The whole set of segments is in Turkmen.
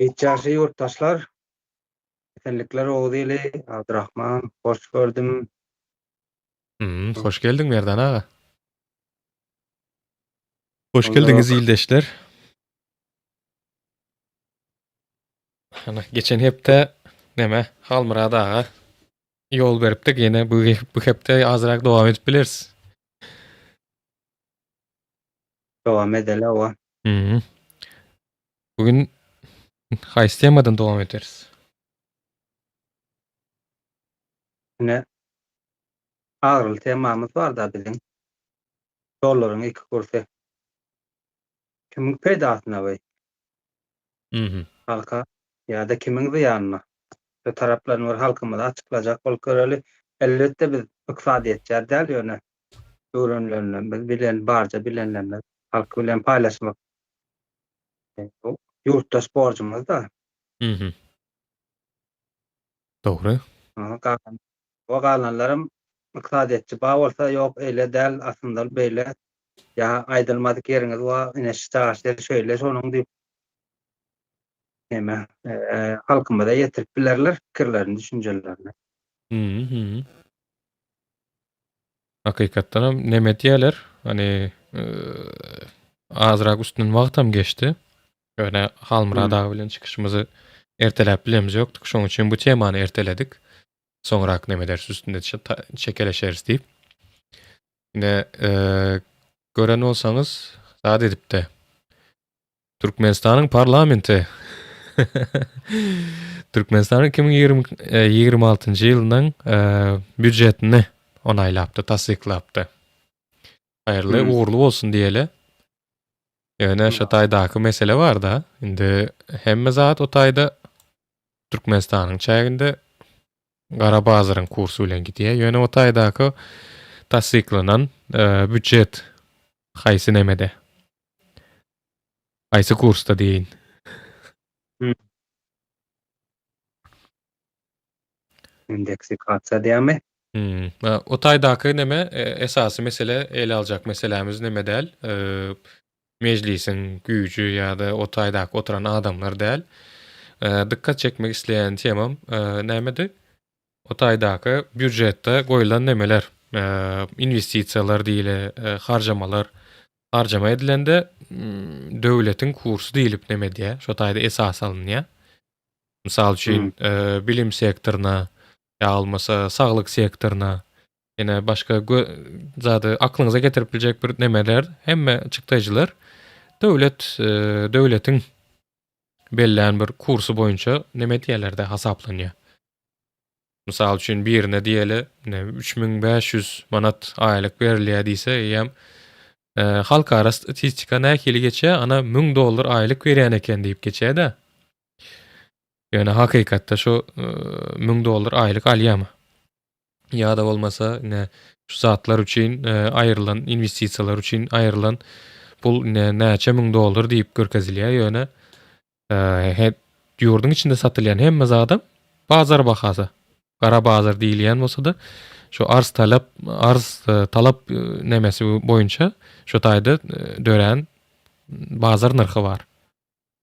Hiç ýagşy ýurtdaşlar. Esenlikler Oguz ili, Abdurahman, hoş gördüm. Hmm, hoş geldiň Merdan aga. Hoş geldiňiz ildeşler. Ana, geçen hepde neme Halmyrat aga ýol beripdik. Ýene bu, bu hepde azrak dowam edip bileris. Dowam edeli hawa. Hmm. Bugün haýsy temadan dowam ederis? Ine agyryly temamyz barda biziň. Dollaryň iki kursy. Kimiň peýdasyna we? Mhm. Halka ýa-da kimiň zyýanyna? Şu taraplaryny bir halkymyza açyklajak bolup göreli. Elbetde biz ykdysadyýetçiler däl ýöne öwrenilenlerimiz, bilen barja bilenlerimiz halk bilen paýlaşmak bu ýurtdaş borjumyz-da. Mhm. Dogry. Galan, o galanlaram ykdysadyýetçi bar bolsa ýok eýle däl aslynda beýle ýa aýdylmadyk ýeriňiz bar ine şu çaşy şeýle şonuň diýip neme halkymyza ýetirip bilerler pikirlerini düşünjelerini. Mhm. Hakykatdanam neme diýerler hani azrak üstünden wagtam geçdi. Ýöne Halmyrat aga bilen çykyşymyzy erteläp bilemiz ýokduk. Şonuň üçin bu temany erteledik. Soňrak neme ederis üstünde çekeleşeris diýip. Ine gören bolsaňyz zat edipdi. Türkmenistanyň parlamenti Türkmenistanyň 2026-njy ýylynyň býujetini onaýlapdy, tassyklapdy. Haýyrly, ugurly bolsun diýeli. Ýöne şu taýdaky mesele bar-da, indi hemme zat o taýda Türkmenistanyň çäginde gara bazaryň kursy bilen gidýär. Ýöne o taýdaky tassyklanan býujet haýsy nemede? Haýsy kursda diýeýin. Indeksifikasiýa diýýämi? Hmm. O taýdaky neme e, esasy mesele ele aljak meselämiz neme däl. E, mejlisiň güýji ýa-da o taýdaky oturan adamlar däl. E, dykgat çekmek isleýän temam e, nämedi? O taýdaky býujetde goýlan nemeler, e, inwestisiýalar diýile, e, harjamalar harjama edilende döwletiň kursy diýlip neme edýär? Şo taýda esas alynýar. Mysal üçin, bilim sektoryna ýa bolmasa saglyk sektoryna ýene başga zady aklyňyza getirip biljek bir nemeler, hemme çykdaýjylar döwlet döwletiň bellän bir kursy boýunça neme edýärler-de hasaplanýar. Mysal üçin, birine diýeli, ine, 3500 manat aýlyk berilýär diýse, eýýäm halkara statistika nähili geçýär? Ana, 1000 dollar aýlyk berýän eken diýip geçýär-de. Ýöne hakykatda şu 1000 dollar aýlyk alýarmy? Ýa-da bolmasa, ine, şu zatlar üçin aýrylan, inwestisiýalar üçin aýrylan pul ine näçe müň dollar diýip görkezilýär, ýöne ýurduň içinde satylýan hemme zadam bazar bahasy. Gara bazar diýilýän bolsa-da, şu arz talap, arz talap nemesi boýunça şu taýda dörän bazar nyrhy bar.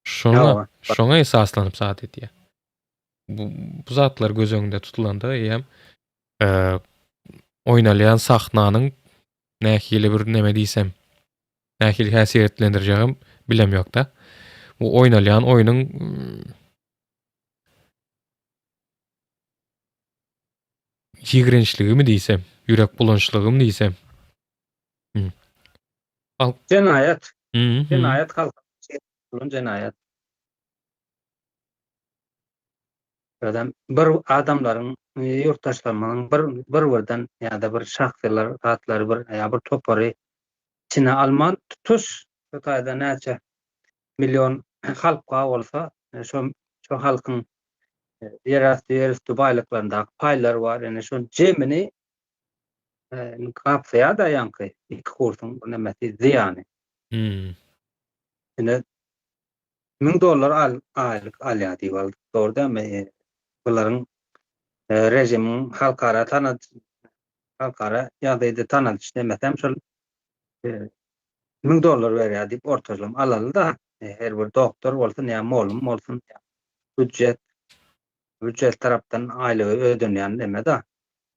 Şoňa, şoňa esaslanyp zat edýär. Bu, bu zatlar göz öňünde tutulanda eýýäm oýnalýan sahnanyň nähili bir neme diýsem, nähili häsiýetlendirjegim bilem ýokda. Bu oýnalýan oýnuň ýigrençligimi diýsem, ýürek bulançlygymy diýsem. Hmm. Jenaýat. Jenaýat halk bolan jenaýat. Özem bir adamlaryň ýurtdaşlarymyzyň bir bir birden ýa-da bir şahsylar zatlary bir ýa bir topary içine alman tutuş şu taýda näçe million halk bar bolsa şo şo halkyň ýerasty ýerüsti baýlyklaryndaky paýlary bar ýöne şo jemini gapsaýar-da ýaňky iki kursuň nemesi zyýany. Hmm. Ine 1000 dollar al, aýlyk alýar diýip aldyk. Dogry dälmi? E, bularyň e, režimiň halkara tanat halkara ýagdaýda tanalyş nemesem şol e, 1000 dollar berýär diýip ortalam alaly-da. E, her bir doktor bolsun ýa molum bolsun. Býujet býujet tarapdan aýlygy ödenýän neme-da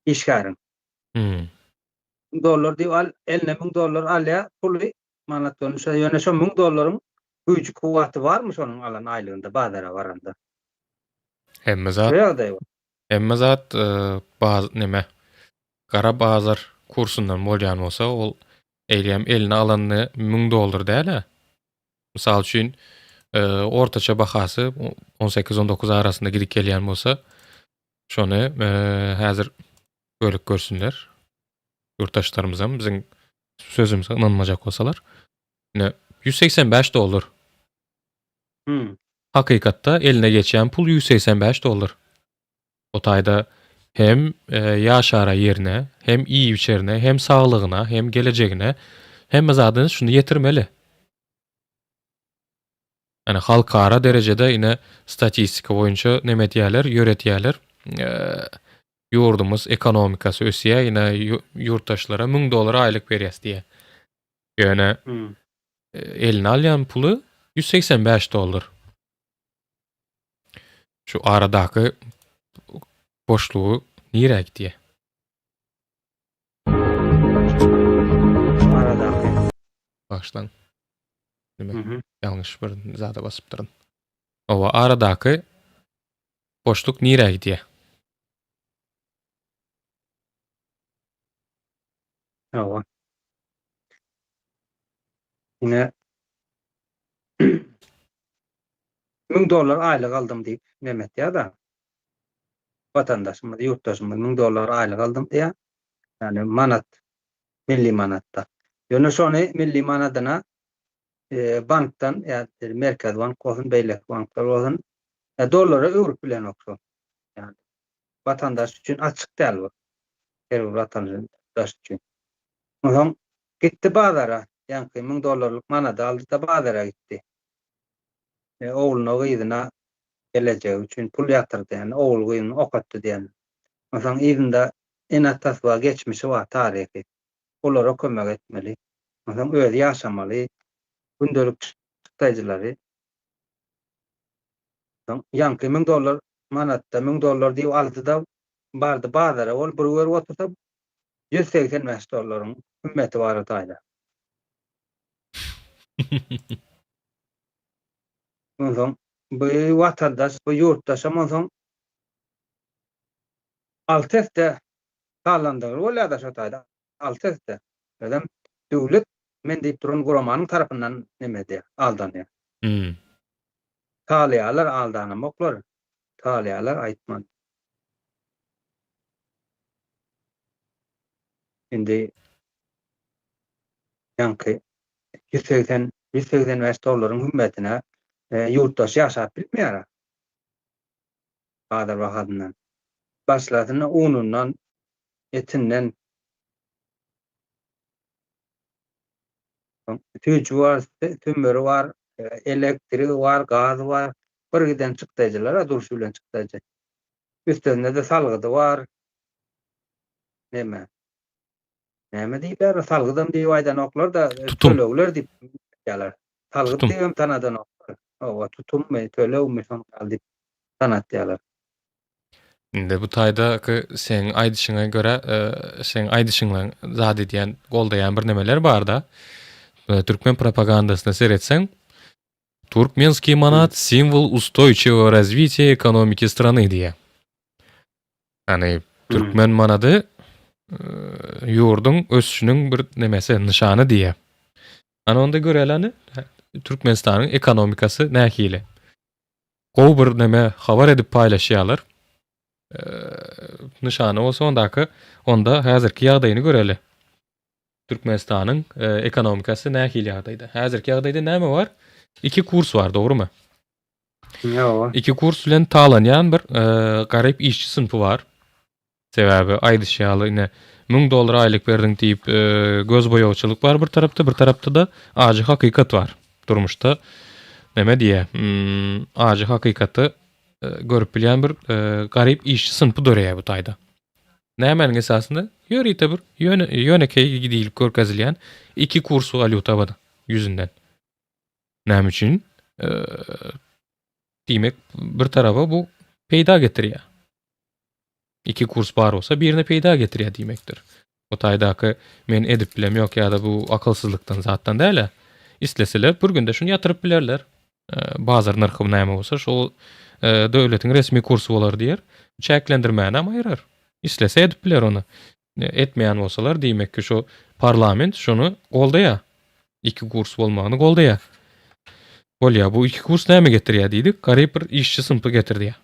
işgäriň. Hmm. 1000 dollar diýip al, eline 1000 dollar alýar puly manat görnüşde. Ýöne şo 1000 dollaryň güýji kuwwaty barmy şonuň alan aýlygynda bazara baranda? Hemme Şo zat ýagdaý bar. hemme zat e, baz neme gara bazar kursundan bolýan bolsa ol eýýäm eline alanyny 1000 dollar däl-ä. Mysal üçin, e, ortaça bahasy 18-19 arasynda gidip gelýän bolsa, şony e, häzir bölüp görsünler. Ýurtdaşlarymyzam biziň sözümize ynanmajak bolsalar. Ine 185 dollar. Hmm. Hakykatda eline geçýän pul 185 dollar. O taýda hem e, ýaşara ýerine, hem iýip-içerine, hem saglygyna, hem gelejegine hemme zadyny şuny ýetirmeli. Ýani halkara derejede ine statistika boýunça neme edýärler, ýöretýärler. E, ýurdumyz ekonomikasy ösýär, ine ýurtdaşlara 1000 dollar aýlyk berýäs diýýär. Ýöne Hmm. e, eline alýan puly 185 dollar. Şu aradaky boşlugy nirä gidýär? Aradaky. Başlan. Nime? Mhm. Ýalňyş bir zada basypdyryn. Owa, aradaky boşluk nirä gidýär? Hawa. Ine 1000 dollar aýlyk aldym diýip neme etýär-de. Watandaşymyz, ýurtdaşymyz 1000 dollar aýlyk aldym diýýär. Ýani manat, milli manatda. Ýöne şony milli manadyna e, bankdan ýa Merkez bank bolsun, beýleki banklar bolsun, e, dollara öwrüp bilenok şol. Ýani watandaş üçin açyk däl bu. Her bir watandaş üçin. Onsoň gitdi bazara, ýaňky 1000 dollarlyk manady aldy-da bazara gitdi. E, ogluna, gyzyna gelejegi üçin pul ýatyrdy, ýani ogul gyzyny okatdy diýen. Onsoň yzynda ene-atasy bar, geçmişi bar, taryhy. Olara kömek etmeli. Onsoň özi ýaşamaly, gündelik çykdaýjylary. Soň ýaňky 1000 dollar manatda 1000 dollar diýip aldy-da, bardy bazara ol bir görüp otursa 185 dollaryň hümmeti bar o taýda. Onsoň bu watandaş, bu ýurtdaşam onsoň alty esse sallandygy bolýar-da şo taýda. Alty esse. Özem döwlet men diýip duran guramanyň tarapyndan neme edýär, aldanýar. Hmm. Talaýarlar, aldanamoklar. Talaýarlar aýtman. Indi ýaňky 180, 185 dollaryň hümmetine e, ýurtdaş ýaşap bilmeýär. Bazar bahasyndan. Başlasynda unundan, etinden. Süýji bar, tümmeri bar, e, elektrigi bar, gazy bar. Bir giden çykdaýjylar, durşy bilen çykdaýjy. Üstesinde-de salgydy bar. Näme? Näme diýýärler? Salgydam diýip aýdanoklar-da, Tutum. tölegler diýip aýdýarlar. Salgyt Tutum. diýip hem tanadanoklar. Hawa, tutummy, tölegmi şoň ýaly diýip tanatýarlar. Indi bu taýdaky seň aýdyşyňa görä, e, seň aýdyşyňla zat edýän, goldaýan bir nemeler bar-da. E, Türkmen propagandasyna seretseň, Turkmenskiý manat simwol ustoýçiwo razwitiýa ekonomiki strany diýýär. Ýani türkmen manady e, ýurduň ösüşiniň bir nemesi, nyşany diýýär. Ana onda göreli hany Türkmenistanyň ekonomikasy nähili. Gowy bir neme habar edip paýlaşýarlar. E, nyşany bolsa ondaky onda häzirki ýagdaýyny göreli. Türkmenistanyň e, ekonomikasy nähili ýagdaýda? Häzirki ýagdaýda näme bar? Iki kurs bar, dogrumy? Ýok. Iki kurs bilen talanýan bir e, garyp işçi synpy bar. Sebäbi aýdyş ýaly ine 1000 dollar aýlyk berdiň diýip e, göz boýagçylyk bar bir tarapda, bir tarapda-da ajy hakykat bar. Durmuşda näme diýe, hmm, ajy hakykaty e, görüp bilýän bir e, garyp işçi synpy döreýär bu taýda. Nämäniň esasynda? Ýörite bir ýöne ýönekeý diýlip görkezilýän iki kurs walýuta bar ýüzünden. Näme üçin? Diýmek, bir taraba bu peýda getirýär. Iki kurs bar bolsa, birine peýda getirýär diýmekdir. Bu taýdaky men edip bilem ýok ýa-da bu akylsyzlykdan zatdan däl-ä. Isleseler bir günde şuny ýatyryp bilerler. Bazar nyrhy näme bolsa şol döwletiň resmi kursy bolar diýer. Çäklendirmänem aýyrar. Islese edip biler ony. Etmeýän bolsalar diýmek ki şu parlament şony goldaýar. Iki kurs bolmagyny goldaýar. Bolýar bu iki kurs näme getirýär diýdik. Garyp bir işçi synpy getirýär.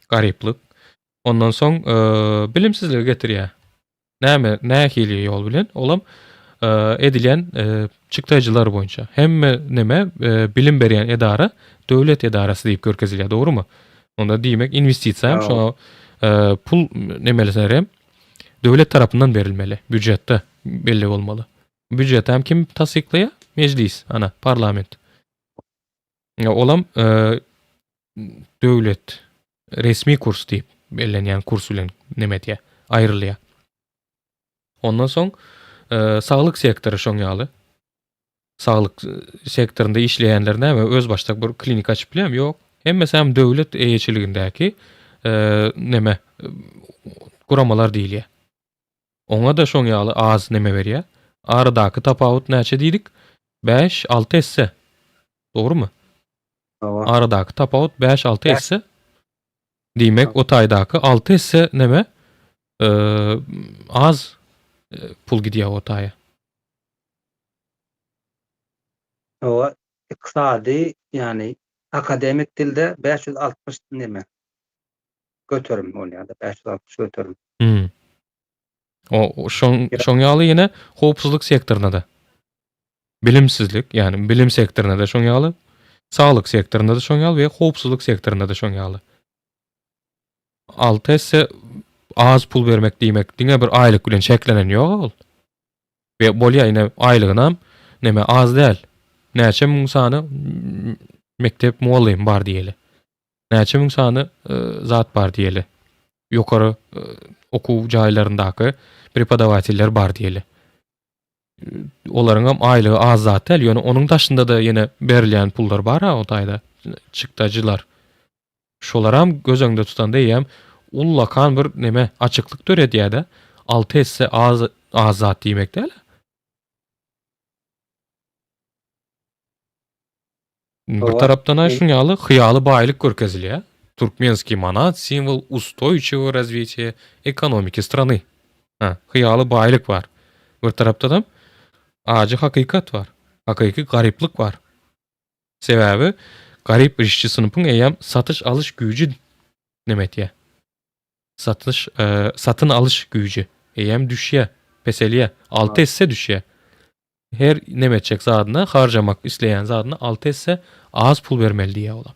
Garyplyk. Ondan soň bilimsizligi getirýär. Näme, nähili ýol bilen? Olam edilýän çykdaýjylar boýunça. Hemme neme bilim berýän edara döwlet edarasy diýip görkezilýär, dogrumy? Onda diýmek inwestisiýa hem şoňa pul nemeleri hem döwlet tarapyndan berilmeli, býujetde belli bolmaly. Býujeti hem kim tassyklaýar? Mejlis, ana, parlament. Olam döwlet resmi kurs diýip bellenýän kurs bilen neme edýär, aýrylýar. Ondan soň saglyk sektory şoň ýaly. Saglyk sektorynda işleýänler näme özbaşdak bir klinika açyp bilýärmi? Ýok. Hemmesi hem döwlet eýeçiligindäki neme guramalar diýilýär. Oňa-da şoň ýaly az neme berýär. Aradaky tapawut näçe diýdik? 5-6 esse. Dogrumy? Hawa. Aradaky tapawut 5-6 esse. Diýmek, o taýdaky 6 esse neme? Az pul gidýär o taýa. Hawa, ykdysady, ýagny akademik dilde 560 neme? Göterim bolýar-da, 560 göterim. Hmm. O şoň şoň ýaly ýene howpsuzlyk sektorynda-da. Bilimsizlik, ýagny bilim sektorynda-da şoň ýaly, saglyk sektorynda-da şoň ýaly we howpsuzlyk sektorynda-da şoň ýaly. 6 esse az pul bermek diýmek diňe bir aýlyk bilen çäklenen ýok ol. We bolýar ine aýlygynam neme az däl. Näçe müň sany mekdep mugallymy bar diýeli. Näçe müň sany zat bar diýeli. Ýokary okuw jaýlaryndaky prepodawateller bar diýeli. Olaryň hem aýlygy az zat däl, ýöne onuň daşynda-da ýene berilýän pullar bar-a o taýda, çykdajylar. Şolaram göz öňünde tutanda eýýäm ullakan bir neme açyklyk döredýär-de. 6 esse az az zat diýmek däl. Bir tarapdan aý şuň ýaly hyýaly baýlyk görkezilýär. Türkmenskiý manat simwol ustoýçiwo razwitiýa ekonomiki strany. Ha, hyýaly baýlyk bar. Bir tarapdanam ajy hakykat bar. Hakyky garyplyk bar. Sebäbi garyp işçi synpyň eýýäm satyş alyş güýji neme etýär? Satyş, satyn alyş güýji eýýäm düşýär, peselýär. 6 esse düşýär. Her neme etjek zadyna, harjamak isleýän zadyna 6 esse az pul bermeli diýýär olam.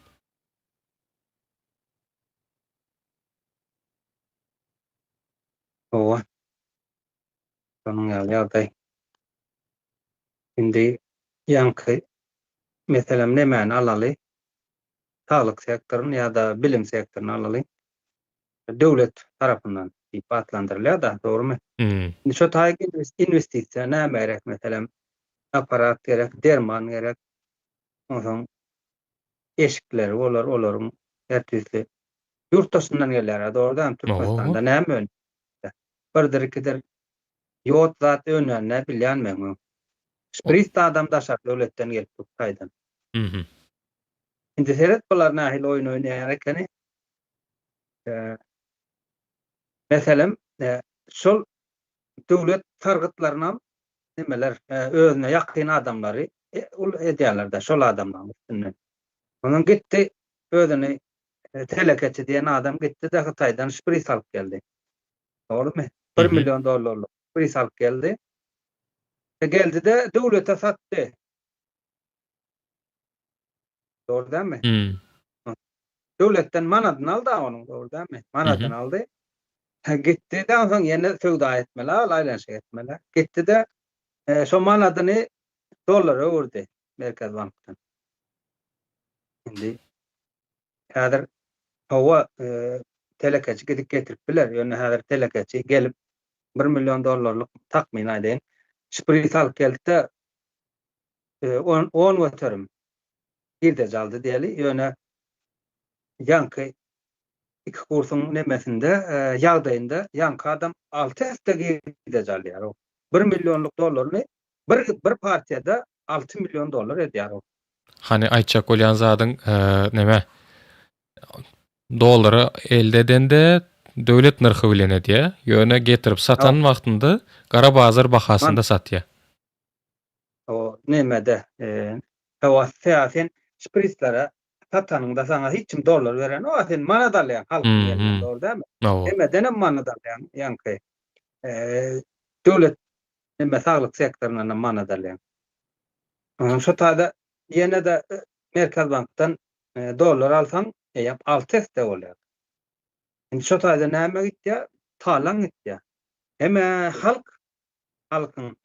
Hawa. Şonuň ýaly ýagdaý. Indi ýaňky meselem nemäni alaly? Saglyk sektoryny ýa-da bilim sektoryny alaly. Döwlet tarapyndan diýip atlandyrylýar-da, dogrumy? Indi şo taýy inwestisiýa näme gerek meselem? Apparat gerek, derman gerek. Onsoň eşikleri bolar, olaryň her tüýsli. Ýurt daşyndan gelýär-ä, dogry dälmi? Türkmenistanda näme önümçilikde? Birdir, ikidir ýod zat önýänini bilýän men öň. Şpris zadam daşary döwletden gelip dur, Hytaýdan. Indi seret bular nähili oýun oýnaýar ekeni. Meselem, şol döwlet sargytlarynam nimeler, özüne ýakyn adamlary ul edýärler-de, şol adamlaryň üstünden. Ondan gitdi, özüni telekeçi diýen adam gitdi-de Hytaýdan şpris alyp geldi. Dogrumy? Bir million dollarlyk şpris alyp geldi. Geldi-de döwlete satdy. Dogry dälmi? Hmm. Döwletden manadyny aldy onuň, dogry dälmi? Manadyny aldy. Gitdi de onsoň ýene söwda etmeli, al aýlanyşyk etmeli. Gitdi de e, şo manadyny dollara öwürdi Merkez bankdan. Indi häzir hawa e, telekeçi gidip getirip biler. Ýöne häzir telekeçi gelip 1 million dollarlyk takmyn aýdaýyn. Şpris alyp geldi-de 10 göterim girdeji aldy diýeli. Ýöne Ýaňky iki kursuň nemesinde, ýagdaýynda ýaňky adam alty esse girdeji alýar. Bir millionlyk dollaryny bir bir partiýada 6 million dollar edýär o. Hany aýtjak bolýan zadyň neme? Dollary elde edende döwlet nyrhy bilen edýär. Ýöne getirip satan wagtynda gara bazar bahasynda satýar. O nemede hawa sen şprislere satanyňda saňa hiç kim dollar berenok, a sen manat alýaň halkyň elinden, dogry dälmi? Nemedenem manat alýaň, ýaňky döwlet neme saglyk sektoryndanam manat alýaň. Onsoň şo taýda ýene-de Merkez bankdan dollar alsaň, eýýäm 6 esse bolýar. Indi şo taýda näme gitýär? Talaň gitýär. Heme halk halkyň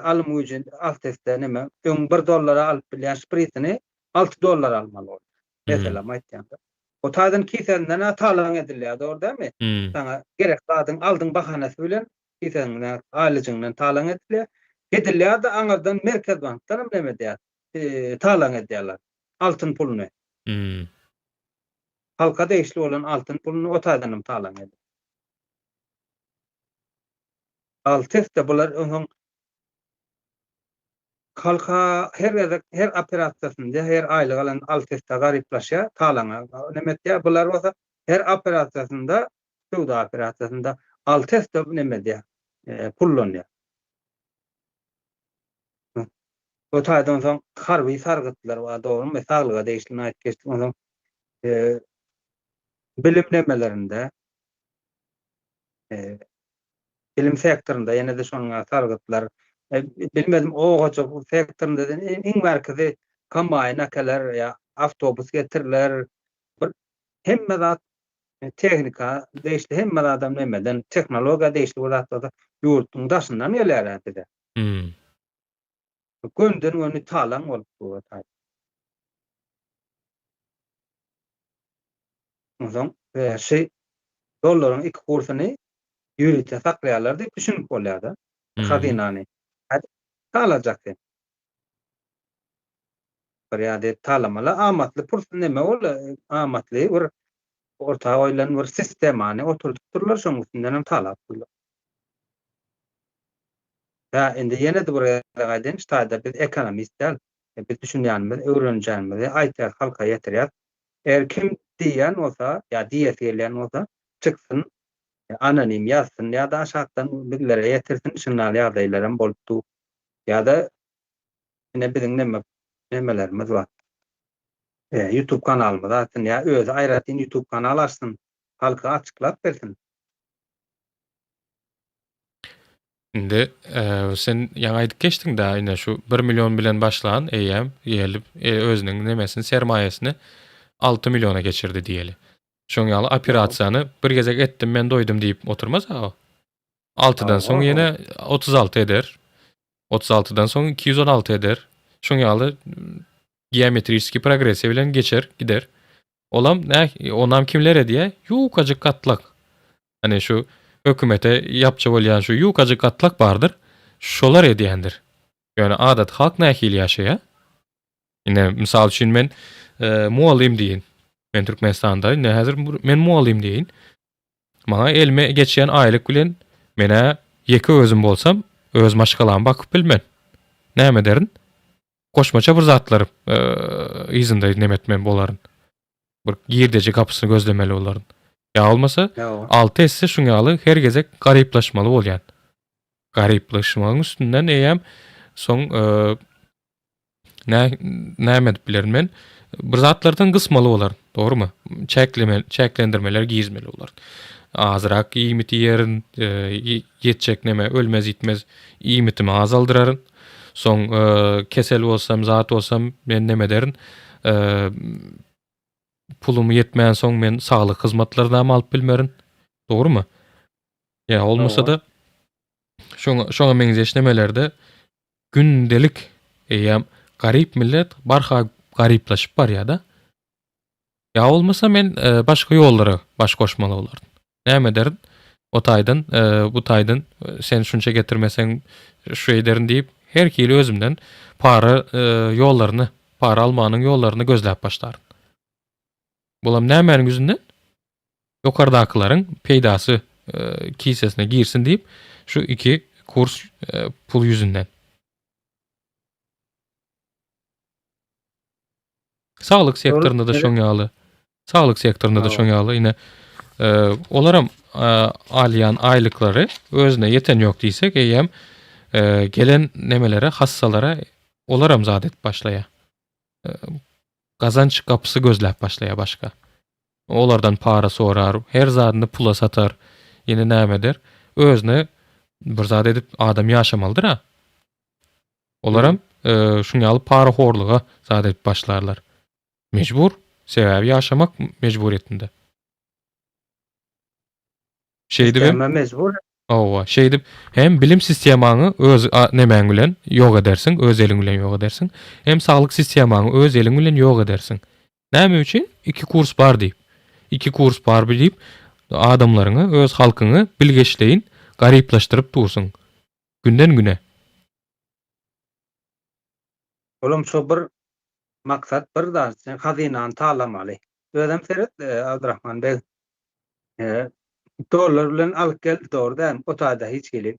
alym güýji alt esse neme, öň bir dollara alyp bilýän şprisini 6 dollara almaly bolýar. Meselem aýtýan-da. O taýdan kisesinden-ä talaň edilýär, dogry dälmi? Saňa gerek zadyň aldyň bahanasy bilen kiseňden, aýlyjyňdan talaň edilýär. Edilýär-de aňyrdan Merkez bankdan hem neme edýär, talaň edýärler. Altyn puluny. Halka degişli bolan altyn puluny o taýdan hem talaň edýär. Alty esse bular onsoň halka her gezek her operasiýasynda her aýlyk alan alty esse garyplaşýar, talaňa neme etýär. Bular bolsa her operasiýasynda, söwda operasiýasynda alty esse neme edýär, pullanýar. Bu taýdan soň harby sargytlar bar, dogrumy? Saglyga degişli aýdyp geçdik. Onsoň bilim nemelerinde bilim sektorynda ýene-de şonuň ýaly sargytlar, bilmedim, oba hojalyk sektorynda iň bärkisi kombaýn äkeler ýa awtobus getiriler. Bir hemme zat tehnika degişli hemme zadam nemeden, tehnologiýa degişli bir zat bolsa ýurduň daşyndan gelýär bize. Hmm. Gönden-göni talaň bolup dur. Onsoň şu dollaryň iki kursuny ýörite saklaýarlar diýip düşünip bolýar-da. Hazynany. Nädip talajak sen? Bir ýa-da talamaly amatly purs neme ol amatly bir orta goýlan bir sistemany oturdypdyrlar, şonuň üstünden hem talapdyrlar. Hä, indi ýene-de bir gezek aýdaýyn, şu taýda biz ekonomist däl. Biz düşünýänimizi, öwrenjänimizi aýtýas, halka ýetirýäs. Eger kim diýýän bolsa ýa diýesi gelýän bolsa, çyksyn, anonim ýazsyn ýa-da aşakdan bizlere ýetirsin, şundaly ýagdaýlaram bolup dur. Ýa-da ine biziň neme nemelerimiz bar. Youtube kanalymyzy açsyn ýa özi aýratyn Youtube kanal açsyn, halka açyklap bersin. Indi sen ýaňy aýdyp geçdiň-dä, ine şu bir million bilen başlan eýýäm gelip özüniň nemesini, sermaýasyny 6 milliona geçirdi diýeli. Şoň ýaly operasiýany bir gezek etdim men doýdum diýip oturmaz-a o. 6-dan soň ýene 36 eder. 36-dan soň 216 eder. Şoň ýaly geometriski progressiýa bilen geçer, gider. Olam nä, onam kimler edýär? Ýukajyk gatlak. Hani şu hökümete ýapja bolýan şu ýukajyk gatlak bardyr. Şolar edýändir. Ýöne adaty halk nähili ýaşaýar? Ine, mysal üçin men e, mugallym diýin. Men Türkmenistanda ine häzir men mugallym diýin. Maňa elime geçýän aýlyk bilen menä ýeke özüm bolsam, öz maşgalamy bakyp bilmen. Näme ederin? Goşmaça bir zatlar e, yzynda neme etmeli bolaryn. Bir girdeji gapysyny gözlemeli bolaryn. Ýa bolmasa, 6 esse şuň ýaly her gezek garyplaşmaly bolýan. Garyplaşmagyň üstünden eýýäm soň e, nä näme edip bilerin men? Bir zatlardan gysmaly bolaryn, dogrumy? Çäkleme, çäklendirmeler girizmeli bolaryn. Azrak iýmit iýerin, e, ýetjek neme ölmez ýitmez iýmitimi azaldyraryn. Soň e, kesel bolsam, zat bolsam men neme ederin? E, pulum ýetmänsoň men saglyk hyzmatlaryny alyp bilmerin. Dogrumy? Ýa bolmasa-da şoňa şoňa meňzeş nemelerde gündelik eýýäm garyp millet barha garyplaşyp barýar-da. Ýa bolmasa men e, başga ýollara baş goşmaly bolaryn. Näme ederin? O taýdan, e, bu taýdan e, sen şunça getirmeseň şu ederin diýip, her hili özümden para e, ýollaryny, para almanyň ýollaryny gözläp başlaryn. Bulam nämäniň ýüzünden? Ýokardakylaryň peýdasy kisesine girsin diýip, şu iki kurs pul ýüzünden. Saglyk sektorynda-da şoň ýaly. Saglyk sektorynda-da şoň ýaly. Ine, olaram alýan aýlyklary özüne ýeten ýok diýsek, eýýäm gelen nemelere, hassalara olaram zat edip başlaýar. Gazanç gapysy gözläp başlaýar başga. Olardan para sorar, her zadyny pula satar, ýene näme eder. Özüne bir zat edip adam ýaşamalydyr-a. Olaram şuň ýaly parahorluga zat edip başlarlar. Mejbur, sebäbi ýaşamak mejburyýetinde. Şeýdip hem mejbur. Hawa, şeýdip hem bilim sistemaňy öz nemäň bilen ýok edersiň, öz eliň bilen ýok edersiň. Hem saglyk sistemaňy öz eliň bilen ýok edersiň. Näme üçin? Iki kurs bar diýip. Iki kurs bar diýip, adamlaryňy, öz halkyňy bilgeşleýin garyplaşdyryp dursuň. Günden güne. Olam şo bir maksat bir zat sen hazynany talamaly. Özem seret Abdyrahman beg dollar bilen alyp geldi dogry dälmi o taýda hiç hili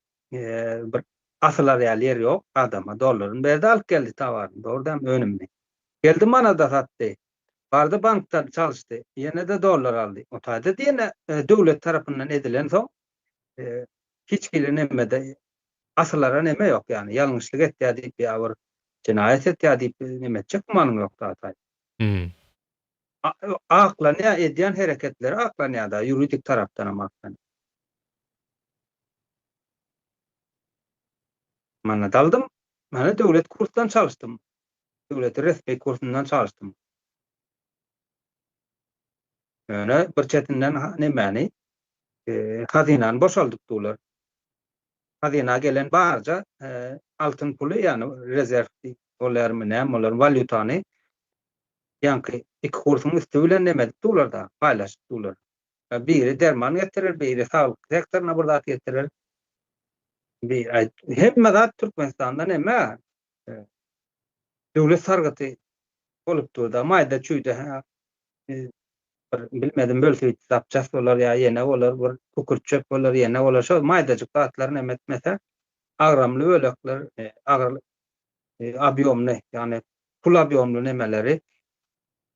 bir asylar ýaly ýer ýok adama dollaryny berdi alyp geldi towaryny dogry dälmi önümini. Geldi manada satdy. Bardy bankdan çalyşdy. Ýene-de dollar aldy. O taýda diýene döwlet tarapyndan edilensoň hiç hili nemede asylara neme ýok ýagny ýalňyşlyk etýär diýip ýa bir jenaýat etýär diýip neme etjek gümanyň ýok zat. Hmm. Aklanýar edýän hereketleri aklanýar da ýuridik tarapdan hem aklanýar. Manat aldym. Mana döwlet kursdan çalyşdym. Döwlet resmi kursundan çalyşdym. Ýöne bir çetinden nemäni hazynany boşaldyp durlar. Hazyna gelen barja altyn puly, ýagny rezerw bolýarmy näme bolar, walýutany ýaňky iki kursuň üsti bilen neme edip durlar-da, paýlaşyp durlar. Biri derman getirer, biri saglyk sektoryna bir zat getirer. Bir hemme zat Türkmenistanda neme döwlet sargyty bolup dur-da, maýda-çüýde bir bilmedim welosiped zapçast bolar ýa ýene bolar, bir kükürt çöp bolar, ýene bolar. Şol maýdajyk zatlar neme etmese, agramly bölekler, agyr obýomly, ýagny pul obýomly nemeleri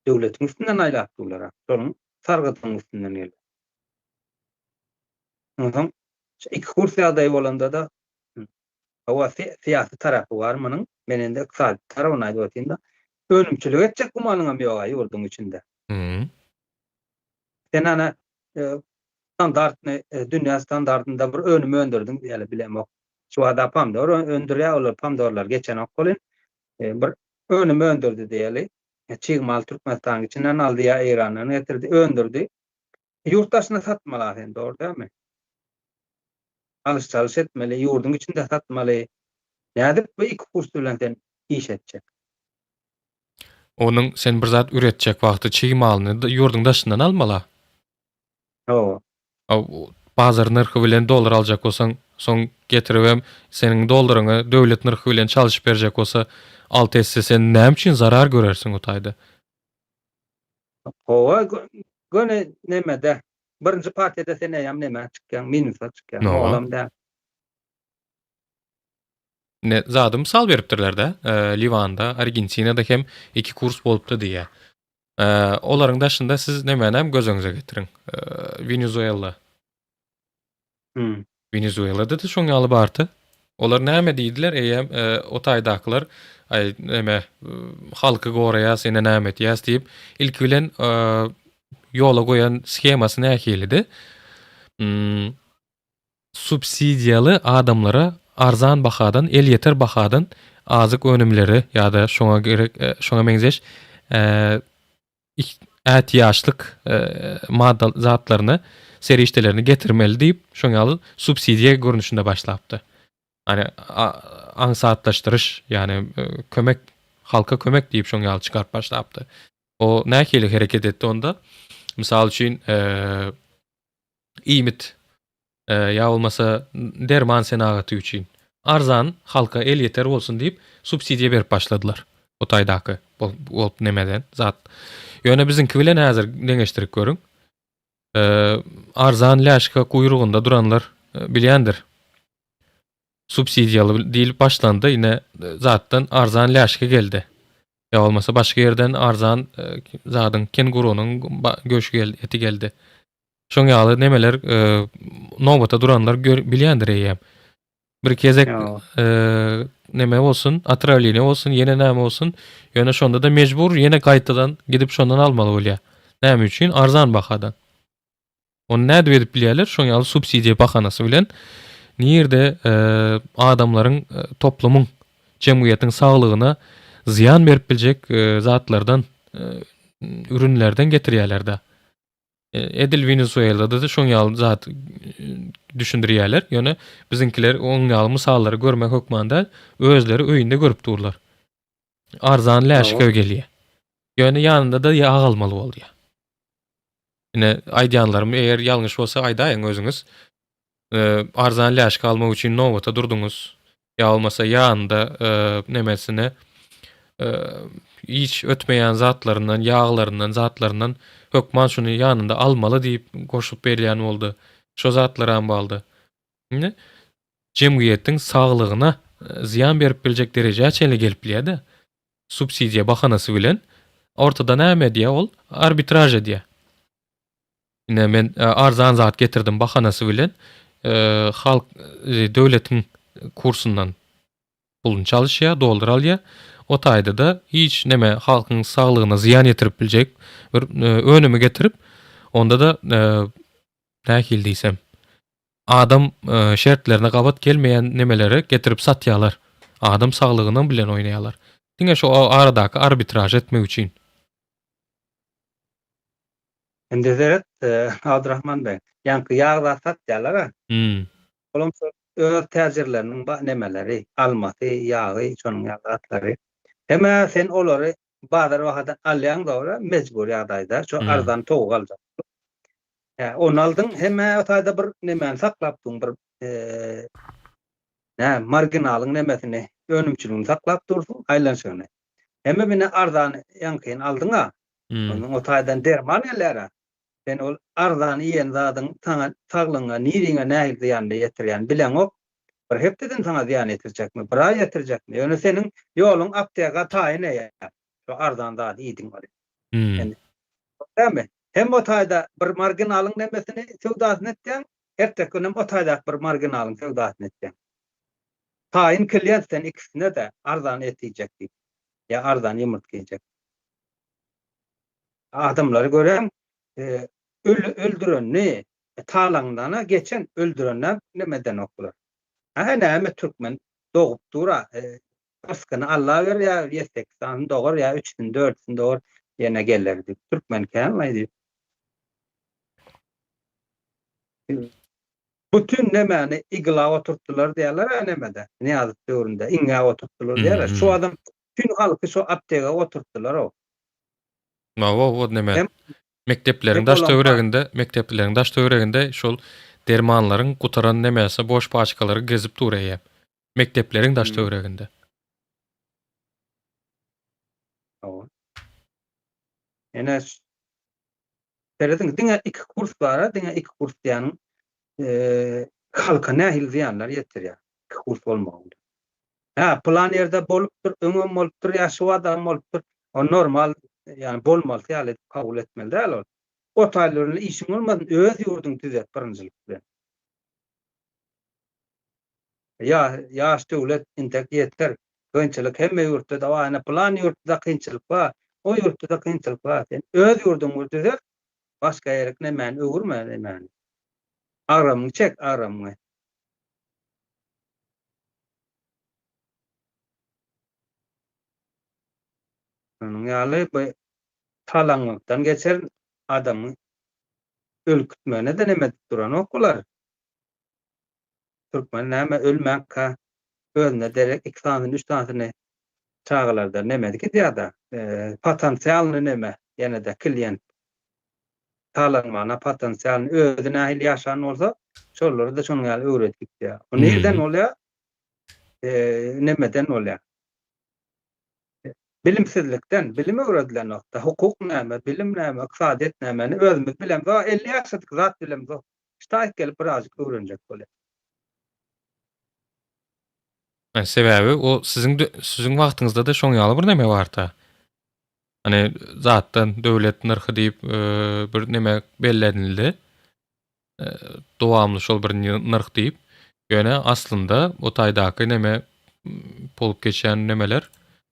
döwletiň üstünden aýlap durlar. Şonuň sargydynyň üstünden gelýär. Onsoň şu iki kurs ýagdaýy bolanda-da hawa syýasy tarapy bar munuň. Men indi ykdysady tarapyny aýdyp otyryn-da. Önümçilik etjek gümanyňam ýog-a ýurduň içinde. Sen ana standartny, dünýä standartynda bir önüm öndürdiň diýeli bilemok. Şu wada pomidor öndürýär, olar pomidorlar geçenok welin, bir önüm öndürdi diýeli. Çig mal Türkmenistanyň içinden aldy ýa Eýrandan getirdi, öndürdi. Ýurt daşyna satmaly-a sen, dogry dälmi? Alyş-çalyş etmeli, ýurduň içinde satmaly. Nädip bu iki kurs bilen sen iş etjek? Onuň sen bir zat üretjek wagty çig malyny ýurduň daşyndan almaly-a. Hawa. Bazar nyrhy bilen dollar aljak bolsaň, soň getiribem seniň dollaryňy döwlet nyrhy bilen çalşyp berjek bolsa, alty esse sen näme üçin zarar görersiň o taýda? Hawa, göni nemede, birinji partiýada sen eýýäm nemä çykýaň, minusa çykýaň, olam däl. Ne zady mysal beripdirler-de, Liwanda, Argentinada hem iki kurs bolupdy diýýär. Olaryň daşynda siz nemänem göz öňüňize getiriň. Wenezuela. Hmm. Wenezuelada-da şoň ýaly bardy. Olar näme diýdiler, eýýäm o taýdakylar, aý, neme, halky goraýas, ine näme etýäs diýip, ilki bilen ýola goýan shemasy nähilidi? Hmm. Subsidiýaly adamlara arzan bahadan, elýeter bahadan azyk önümleri ýa-da şoňa gerek, şoňa meňzeş ätiýaçlyk madda zatlaryny, serişdelerini getirmeli diýip, şoň ýaly subsidiýa görnüşinde başlapdy. Ýani aňsatlaşdyryş, ýani kömek, halka kömek diýip şoň ýaly çykaryp başlapdy. O nähili hereket etdi onda? Mysal üçin, iýmit ýa bolmasa derman senagaty üçin arzan halka elýeter bolsun diýip subsidiýa berip başladylar. O taýdaky bolup nemeden zat. Ýöne biziňki bilen häzir deňeşdirip görüň. Arzan läşka guýrugynda duranlar bilýändir. Subsidiýaly diýlip başlandy, ine zatdan arzan läşka geldi. Ýa bolmasa başga ýerden arzan zadyň kengurunyň göşi geldi, eti geldi. Şoň ýaly nemeler nobata duranlar bilýändir eýýäm. Bir gezek neme bolsun, otrawleniýe bolsun, ýene näme bolsun, ýöne şonda-da mejbur ýene gaýtadan gidip şondan almaly bolýar. Näme üçin? Arzan bahadan. Ony nädip edip bilýärler? Şoň ýaly subsidiýa bahanasy bilen nirde adamlaryň, toplumyň, jemgyýetiň saglygyna zyýan berip biljek zatlardan, ürünlerden getirýärler-de. Edil Wenesuelada-da şoň ýaly zat düşündirýärler. Ýöne biziňkiler oň ýaly mysallary görmek hökman däl. Özleri öýünde görüp durlar. Arzan läşge gelýär. Ýöne ýanynda-da ýag almaly bolýar. Ine aýdýanlarym eger ýalňyş bolsa aýdaýyň özüňiz. Arzan läşge almak üçin nobata durduňyz. Ýa bolmasa ýanynda nemesine hiç ötmeýän zatlaryndan, ýaglaryndan, zatlaryndan hökman şuny ýanynda almaly diýip goşup berýän boldy. Şo zatlaram baldy. Indi jemgyýetiň saglygyna zyýan berip biljek derejä çenli gelip bilýär-de. Subsidiýa bahanasy bilen ortada näme edýär ol? Arbitraž edýär. Ine men arzan zat getirdim bahanasy bilen halk döwletiň kursundan puluny çalyşýar, dollar alýar. O taýda-da hiç neme halkyň saglygyna zyýan ýetirip biljek bir önümi getirip, onda-da nähili diýsem, adam şertlerine gabat gelmeýän nemeleri getirip satýarlar. Adam saglygynyň bilen oýnaýarlar. Diňe şu aradaky arbitraž etmek üçin. Indi seret, Abdurahman beg, ýaňky ýag zat satýarlar-a. Hmm. Olam şol öz täjirleriniň ba nemeleri, almasy, ýagy, şonuň ýaly zatlary. Hem-ä sen olary bazar bahadan alýaň dogry, mejbur ýagdaýda, şo arzan towuk aljak bolup. Hä, ony aldyň, hem-ä o taýda bir nemäni saklap durň, bir nä, marginalyň nemesini, önümçiligini saklap dursuň, aýlanyşygyny. Hemem ine arzan ýaňkyny aldyň-a, Ondan o taýdan derman gelýär-ä. Sen ol arzan iýen zadyň saňa saglygyňa, niriňe nähili zyýanyny ýetirýänini bileňok. Bir hepdeden saňa zyýan ýetirjekmi, bir aý ýetirjekmi? Ýöne seniň ýoluň apteka taýyn eýýäm. Şo arzan zady iýdiň welin. Indi dälmi? Hem o taýda bir marginalyň nemesini, söwdasyny etýäň, erteki günem o taýdaky bir marginalyň söwdasyny etýäň. Taýyn klient sen ikisine-de arzan et iýjek diýip, ýa arzan ýumurtga iýjek. Adamlary gören öldürenini talaňdana geçen öldürenden neme edenok bular. Hä näme türkmen dogup dura ryskyny Alla berýär ýedi-sekiz sanyny dogar ýa üçüsini dördüsini dogar ýene geler diýip türkmen känlaý diýip. Bütün nemäni igla oturtdylar diýýärler-ä nemede Nyýazow döwründe iňňä oturtdylar diýýärler. Şu adam Tün halky şo aptega oturtdylar-ow. Hawa, o neme? Mekdepleriň daş töwereginde, mekdepleriň daş töwereginde şol dermanlaryň gutaran nemesi boş paçkalary gezip dur eýýäm. Mekdepleriň daş töwereginde. Hawa. Ene serediň, diňe iki kurs bar-a, diňe iki kurs diýýäniň halka nähili zyýanlar ýetirýär, iki kurs bolmagy bilen. Hä, pylan ýerde bolupdyr, öňem bolupdyr ýa şu adam bolupdyr. O normal, ýagny bolmalysy ýaly edip kabul etmeli däl ol. O taýlar bilen işiň bolmasyn, öz ýurduňy düzet birinjilik bilen. Ýa, ýaş döwlet intek ýeter. Kynçylyk hemme ýurtda-da bar. Ine pylan ýurtda-da kynçylyk bar, o ýurtda-da kynçylyk bar. Sen öz ýurduňy bir düzet, başga ýerik nemäni öwürme nemäni. Agramyňy çek, agramyňy. Şonuň ýaly bu talaňlykdan geçer adamyň ölkütmegine-de neme edip duranok bular. Türkmen näme ölmänkä özüne derek iki sanysyny, üç sanysyny çagalardan neme gidýär-de, potensialny neme ýene-de klient. Talanmana potensialny özi nähili ýaşan bolsa, şolary-da şonuň ýaly öwredip gitýär. O nirden bolýar? Nemeden bolýar. Bilimsizlikden, bilim öwredilenokda, hukuk näme, bilim näme, ykdysadyýet nämeni özümiz bilemzok, 50 ýaşadyk zat bilemzok. Ştaýk gelip birazjyk öwrenjek bolýar. Sebäbi o siziň siziň wagtyňyzda-da şoň ýaly bir neme barda. Hani zatdan döwlet nyrhy diýip bir neme bellenildi. Dowamly şol bir nyrh diýip. Ýöne aslynda o taýdaky neme bolup geçýän nemeler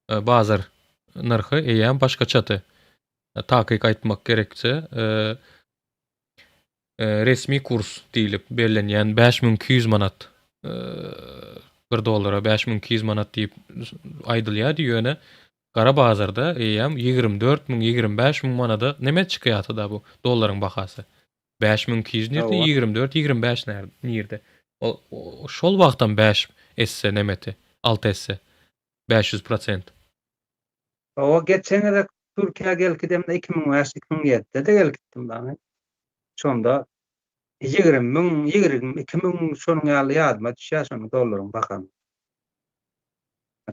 bazar nyrhy eýýäm başgaçady. Takyk aýtmak gerekse, resmi kurs diýlip bellenýän 5200 manat bir dollara 5200 manat diýip aýdylýardy, ýöne gara bazarda eýýäm 24 müň, 25 müň manada neme çykýardy-da bu dollaryň bahasy. 5200 nirde, 24, 25 nirde? Ol şol wagtam 5 esse nemeti, 6 esse, 500 prosent. Hawa, geçen gezek Türkiýä gelip gidemde 2005, 2007-de gelip gitdim dagy. Şonda 20 müň, 22 müň şonuň ýaly ýadyma düşýär şonuň dollaryň bahany.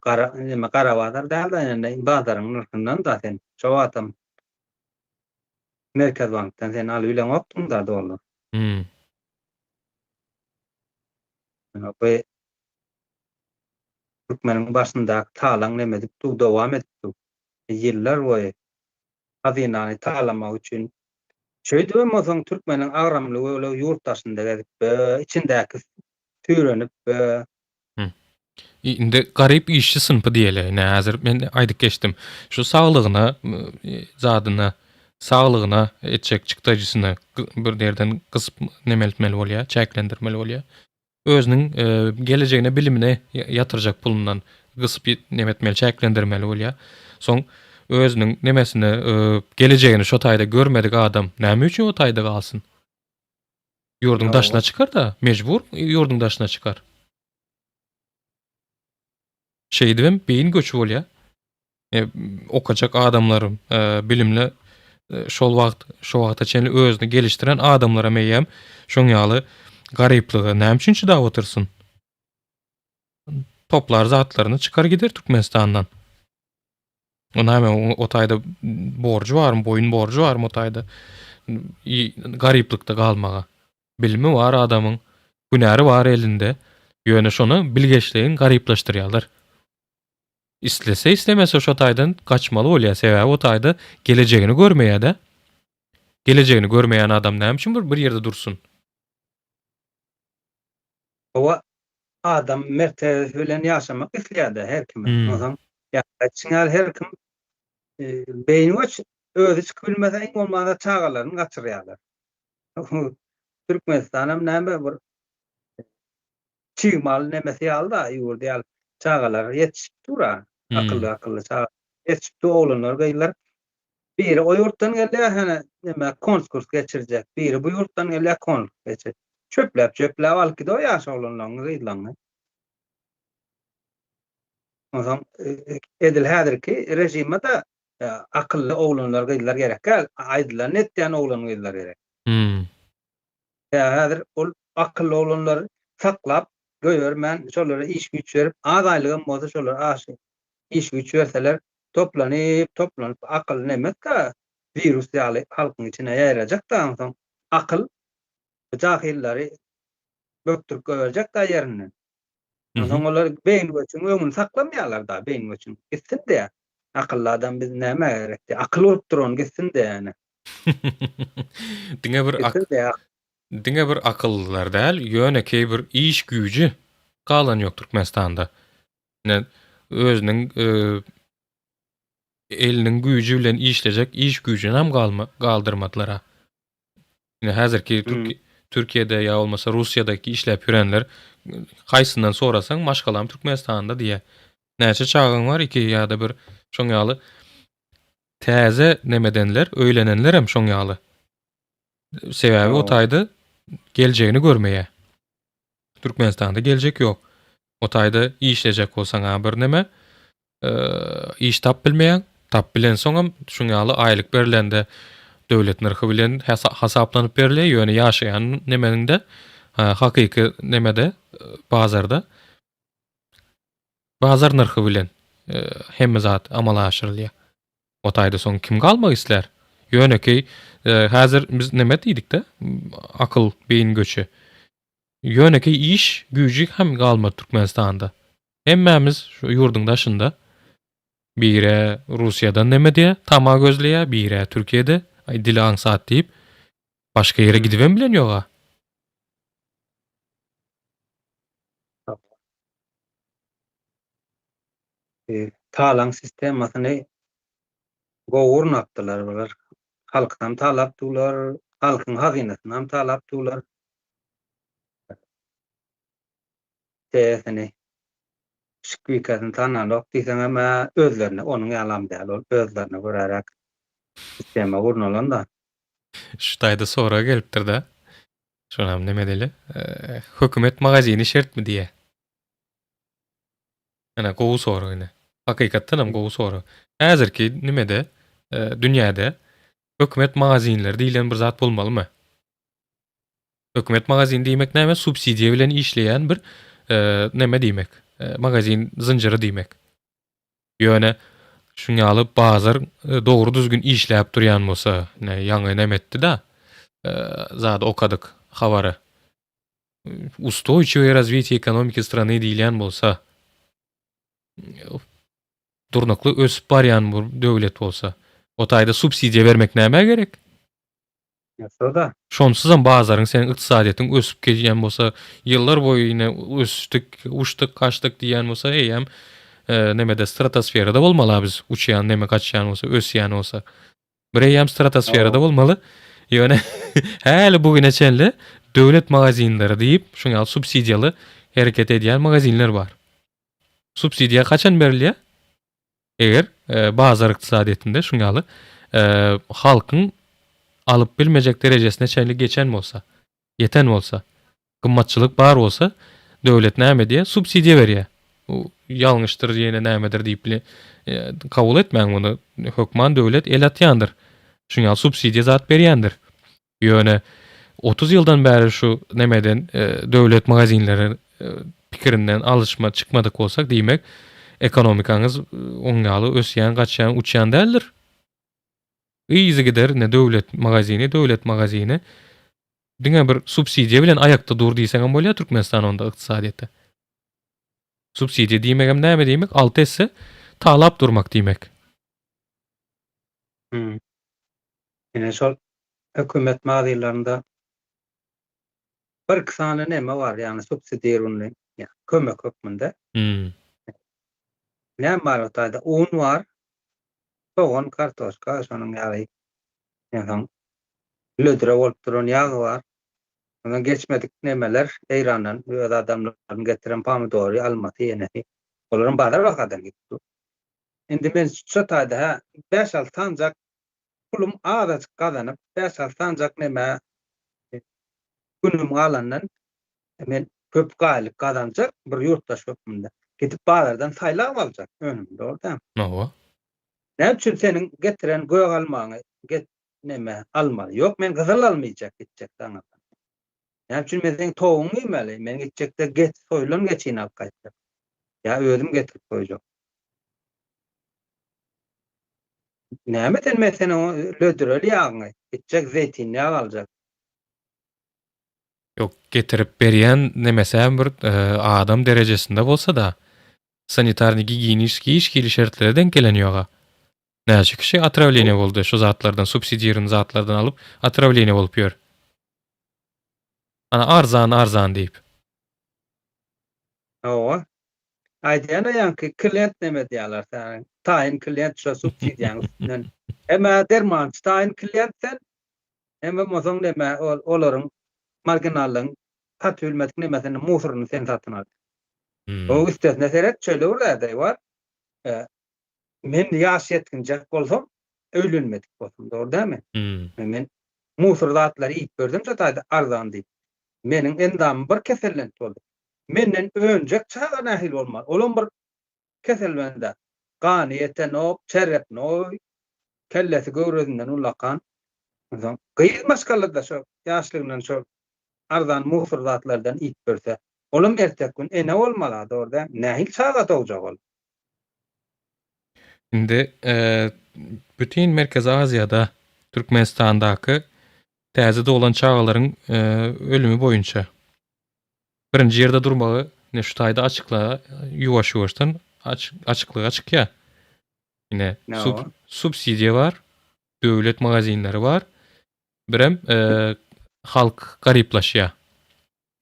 Gara, neme gara bazar däl-de, indi bazaryň nyrhyndan da sen şo wagtam Merkez bankdan sen alyp bileňokdyň da dollar. Hmm. Bu türkmeniň başyndaky talaň neme edip dur, dowam edip dur. Ýyllar boýy hazynany talamak üçin şeýdibem bolsaň türkmeniň agramly bölegi ýurt daşynda gezip, içindäki süýrenip, Indi garyp işçi synpy diýeli. Ine häzir men aýdyp geçdim. Şu saglygyna zadyna, saglygyna etjek çykdajysyny bir ýerden gysyp nemeltmeli bolýar, çäklendirmeli bolýar. Özüniň gelejegine bilimine ýatyrjak pulundan gysyp nemetmeli, çäklendirmeli bolýar. Soň özüniň nemesini, gelejegini şo taýda görmedik adam näme üçin o taýda galsyn? Ýurduň daşyna çykar-da, mejbur ýurduň daşyna çykar. Şeýdibem beýin göçi bolýar. E, okajak adamlar, e, bilimli e, şol wagt, şo wagta çenli özüni gelişdiren adamlaram eýýäm şoň ýaly garyplyga näme üçin çydap otursyn? Toplar zatlaryny çykar gider Türkmenistandan. O näme o taýda borjy barmy, boýun borjy barmy o taýda garyplykda galmaga? Bilimi bar adamyň, hünäri bar elinde, ýöne şony bilgeşleýin garyplaşdyrýarlar. Islese islemese şo taýdan gaçmaly bolýar, sebäbi o taýda gelejegini görmeýär-de. Gelejegini görmeýän adam näme üçin bir bir ýerde dursun? Hawa, adam mertebesi bilen ýaşamak isleýär-de her kim. Onsoň ýa-da ýaly her kim beýni göç özi çykyp bilmese iň bolmanda çagalaryny gaçyrýarlar. Türkmenistanam näme bir çig mal nemesi ýaly-da ýurdy ýaly çagalar ýetişip dur-a. Akylly-akylly çaga ýetişip dur oglanlar, gyzlar. Biri o ýurtdan gelýär, hany neme konskurs geçirjek, biri bu ýurtdan gelýär konskurs geçir. Çöpläp çöpläp alyp gidiyor ýaş oglanlaryňy, gyzlaryňy. Onsoň edil häzirki režime-de akylly oglanlar, gyzlar gerek däl, aýdylanyny etýän oglan, gyzlar gerek. Hmm. Ýa häzir ol akylly oglanlary saklap goýbermän, şolara iş güýç berip, az aýlygam bolsa şolara aş iş güýç berseler, toplanyp, toplanyp akyl nemes-de wirus ýaly halkyň içine ýaýrajak-da onsoň akyl jahyllary bökdürip goýberjek-da ýerinden. Onsoň olar beýin göçüň öňüni saklamaýarlar-da, beýin göçüň gitsin diýýär. Akylly adam biz nämä gerek diýýär. Akyl urup duran gitsin diýýär. Diňe bir diňe bir akyllylar däl, ýönekeý bir iş güýji galan ýok Türkmenistanda. Ine özüniň eliniň güýji bilen işlejek iş güýjüni hem galma galdyrmadylar. Ine häzirki Türkiýede ýa bolmasa Russiýadaky işläp ýörenler haýsyndan sorasaň maşgalam Türkmenistanda diýýär. Näçe çagaň bar? Iki ýa-da bir şoň ýaly täze nemedenler, öýlenenlerem şoň ýaly. Sebäbi o taýda geljegini görmeýär. Türkmenistanda geljek ýok. O taýda işlejek bolsaň a bir neme iş tap bilmeýäň. Tap bilensoňam şuň ýaly aýlyk berlende döwlet nyrhy bilen hasaplanyp berilýär. Ýöne ýaşaýan nemeniňde hakyky nemede bazarda bazar nyrhy bilen. hemme zat amala aşyrylýar. O taýda soň kim galmak islär? Ýönekeý häzir biz neme diýdik-de, akyl, beýin göçi. Ýönekeý iş güýji hem galmady Türkmenistanda. Hemmämiz şu ýurduň daşynda. Biri Russiýadan neme diýýär, tama gözleýär, biri Türkiýede, aý dili aňsat diýip, başga ýere gidibem bilen ýog-a. Talaň sistemasyny gowy gurnapdylar bular. Halkam talap dular, halkyň hazynasynam talap dular. Sesini, şikbikesini tananok diýseňem-ä özlerine, onuň ýalam däl ol, özlerine göräräk sistema gurnalan-da. Şu taýda sorag gelipdir-de. Şonam neme edeli? Hökümet magazini şertmi diýýär. Ine gowy sorag ine. Hakykatdan hem gowy sorag. Häzirki nimede, dünýäde hökümet magazinleri diýlen bir zat bolmalymy? Hökümet magazini diýmek näme? Subsidiýa bilen işleýän bir neme diýmek. Magazin zynjyry diýmek. Ýöne şuň ýaly bazar dogry düzgün işläp durýan bolsa, ine ýaňy neme etdi-da, zady okadyk habary. Ustoýçiwoe razwitiýe ekonomiki strany diýilýän bolsa, durnukly ösüp barýan bir döwlet bolsa, o taýda subsidiýa bermek nämä gerek? Şo-da. Şonsuzam bazaryň seniň ykdysadyýetiň ösüp gelýän bolsa, ýyllar boýy ine ösdük, uçduk, gaçdyk diýýän bolsa, eýýäm nemede stratosferada bolmaly-a biz, uçýan neme gaçýan bolsa, ösýän bolsa. Bir eýýäm stratosferada bolmaly. Ýöne häli bu güne çenli döwlet magazinleri diýip, şuň ýaly subsidiýaly hereket edýän magazinler bar. Subsidiýa haçan berilýär? Eger bazar ykdysadyýetinde şuň ýaly halkyň alyp bilmejek derejesine çenli geçen bolsa, ýeten bolsa, gymmatçylyk bar bolsa, döwlet näme edýär? Subsidiýa berýär. Bu ýalňyşdyr, ýene nämedir diýip bile kabul etmäň muny. Hökman döwlet el atýandyr. Şuň ýaly subsidiýa zat berýändir. Ýöne 30 ýyldan bäri şu nemeden döwlet magazinleri pikirinden alyşma çykmadyk bolsak, diýmek, ekonomikaňyz oň ýaly ösýän, gaçýan, uçýan däldir. Yzygider ine döwlet magazini, döwlet magazini. Diňe bir subsidiýa bilen aýakda dur diýseňem bolýar Türkmenistan onda ykdysadyýetde. Subsidiýa diýmegem näme diýmek? 6 esse talap durmak diýmek. Hmm. Ine şol hökümet magazynlarynda bir-iki sany neme bar, ýagny subsidirownyý, kömek hökmünde. Hmm. Näme bar o taýda? Un bar, sogan, kartoşka, şonuň ýaly. Onsoň lödre bolup duran ýag bar. Ondan geçmedik nemeler Eýrandan öz adamlarynyň getiren pomidory, almasy, ýenesi. Olaram bazar bahadan gidip dur. Indi men şo taýda hä, bäş-alty sanjak pulum azajyk gazanyp, bäş-alty sanjak nämä günüm galandan men köp gaýlyk gazanjak bir ýurtdaş hökmünde. Gidip bazardan saýlap aljak önümi, dogry dälmi? Hawa. Näme üçin seniň getiren gök almaňy get neme almaly? Ýok, men gyzyl alma iýjek gitjek daňadan. Näme üçin men seň towugyňy iýmeli? Men gitjekde geç soýulan geçini alyp gaýtjak. Ýa özüm getirip soýjak. Näme sen men seniň lödüreli ýagyňy, gitjek zeýtinli ýag aljak. Ýok, getirip berýän nemesem bir adam derejesinde bolsa-da, sanitarny-gigiýeniçki hiç hili şertlere deň gelen ýoga. Näçe kişi otrawleniýe boldy şu zatlardan, subsidirny zatlardan alyp otrawleniýe bolup ýör. Ana arzan arzan diýip. Hawa. Aýdýan-a ýaňky klient neme diýýärler seniň. Taýyn klient şo subsidiýaň üstünden. Hem-ä dermançy taýyn klient sen, hem bolmasaň neme ol olaryň marginallaryň satyp bilmedik nemesini musoryny sen satyn al. O üstesine seret şeýle bir ýagdaý bar. Men ýaş ýetginjek bolsam, öýlenmedik bolsam, dogry dälmi? Men musor zatlary iýip gördüm şo taýda arzan diýip. Meniň endamym bir kesellent boldy. Menden önjek çaga nähili bolmaly? Olam bir keselbend-ä. Gany ýetenok, çerepnoý, kellesi göwresinden ullakan. Onsoň gyz maşgala-da şo ýaşlygyndan şo arzan musor zatlardan iýip görse, olam erteki gün ene bolmaly-a, dogry dälmi? Nähili çaga dogjak ol? Indi bütin Merkezi Aziýada Türkmenistandaky täze doglan çagalaryň ölümi boýunça birinji ýerde durmagy ine şu taýda açykla ýuwaş-ýuwaşdan açyklyga çykýar. Ine subsidiýa bar, döwlet magazinleri bar, birem halk garyplaşýar.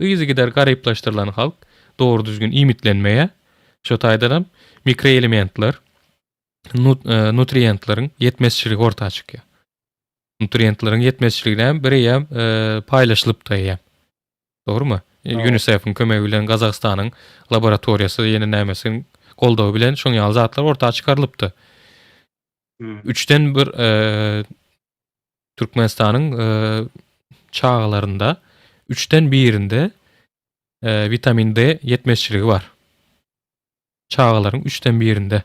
Yzygider garyplaşdyrylan halk dogry düzgün iýmitlenmeýär. Şo taýdanam mikroelementler, nutrientleriň ýetmezçiligi orta çykýar. Nutrientleriň ýetmezçiligi näme? Bir eýýäm paýlaşylypdy eýýäm. Dogrumy? UNICEF-iň kömegi bilen Gazagystanyň laboratoriýasy ýene nämesiniň goldawy bilen şoň ýaly zatlar orta çykarylypdy. Üçden bir Türkmenistanyň çagalarynda üçden birinde witamin D ýetmezçiligi bar. Çagalaryň üçden birinde.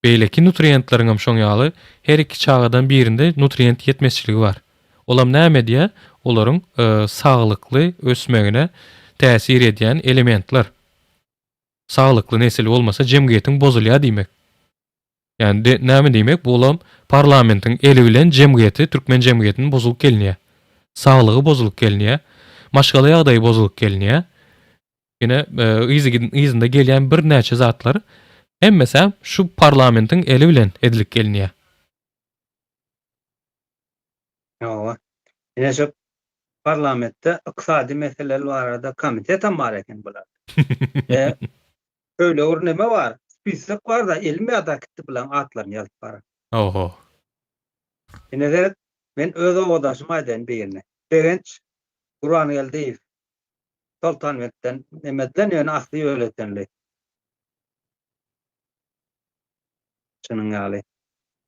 Beýleki nutrientleriň hem şoň ýaly her iki çagadan birinde nutrient ýetmezçiligi bar. Olam näme edýär? Olaryň saglykly ösmegine täsir edýän elementler. Saglykly nesil bolmasa jemgyýetiň bozulýar diýmek. Ýani de, näme diýmek, bulam parlamentiň eli bilen jemgyýeti, türkmen jemgyýetini bozulyp gelinýär. Saglygy bozulyp gelinýär. Maşgala ýagdaýy bozulyp gelinýär. Ýene yzy yzynda gelýän birnäçe zatlar hemmesi şu parlamentiň eli bilen edilip gelinýär. Hawa. Ine şu parlamentde ykdysady meseleler barada komitetem bar eken bularda. E, Öýle bir neme bar, spisok bar-da, elim ýada gitdi bulaň atlaryny ýazyp baran. Oho. Ine seret, men öz obadaşymy aýdaýyn birini. Begenç Gurbangeldiýew. Soltanbentden nemeden ýöne asly ýöletenli. Şunuň ýaly.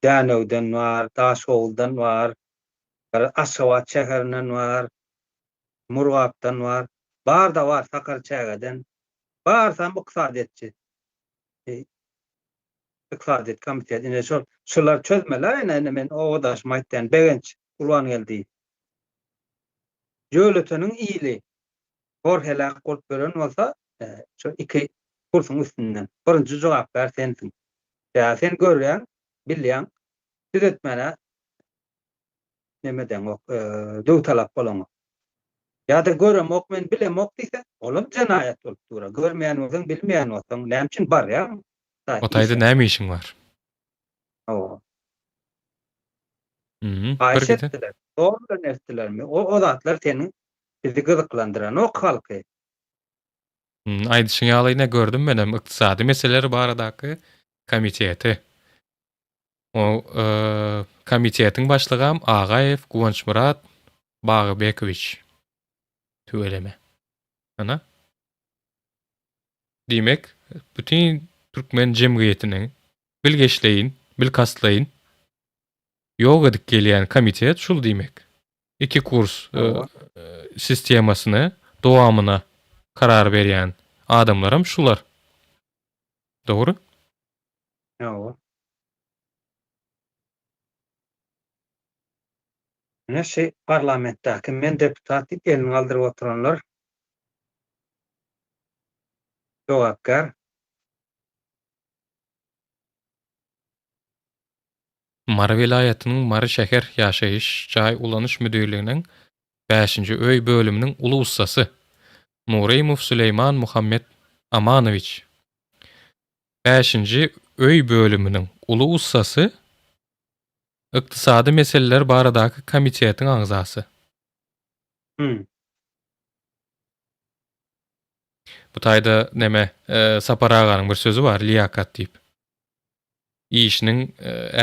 Dänewden bar, Daşhowuzdan bar, bir Aşgabat şäherinden bar, Murgapdan bar. Bar-da bar, Sakarçägeden. Barsam ykdysadyýetçi. Ykdysadyýet komiteti ine şol şular çözmeli ine ine men obadaşym aýtýan Begenç Gurbangeldiýew. Ýöleteniň ili hor heläk bolup ýören bolsa şu iki kursuň üstünden birinji jogapkär sensiň. Ýa sen görýäň, bilýäň, düzetmäne neme edeňok, döwtalap bolaňok. Ýa-da göremok men, bilemok diýse, olam jenaýat bolup dur. Görmeýän bolsaň, bilmeýän bolsaň, näme üçin barýaň? O taýda näme işiň bar? Hawa. Haýyş etdiler, zor bilen etdilermi? O o zatlar seniň bizi gyzyklandyranok halky. Aýdyşyň ýaly ine gördüm menem ykdysady meseleler baradaky komiteti. O komitetiň başlygam Agaýew Guwançmyrat Bagybekowiç. Tüweleme. Ana. Diýmek, bütin türkmen jemgyýetiniň bilgeşleýin, bilkastlaýyn ýok edip gelýän komitet şul diýmek. Iki kurs sistemasyny dowamyna karar berýän adamlaram şular. Dogry? Hawa. Ine şi parlamentdäki men deputat diýip elini galdyryp oturanlar jogapkär. Mary welaýatynyň Mary şäher ýaşaýyş jaý ulanyş müdirliginiň bäşinji öý bölüminiň uly ussasy Nurymow Süleýman Muhammet Amanowiç Bäşinji öý bölüminiň uly ussasy, Ykdysady meseleler baradaky komitetiň agzasy. Hmm. Bu taýda neme, Sapar aganyň bir sözi bar, liýakat diýip. Işiniň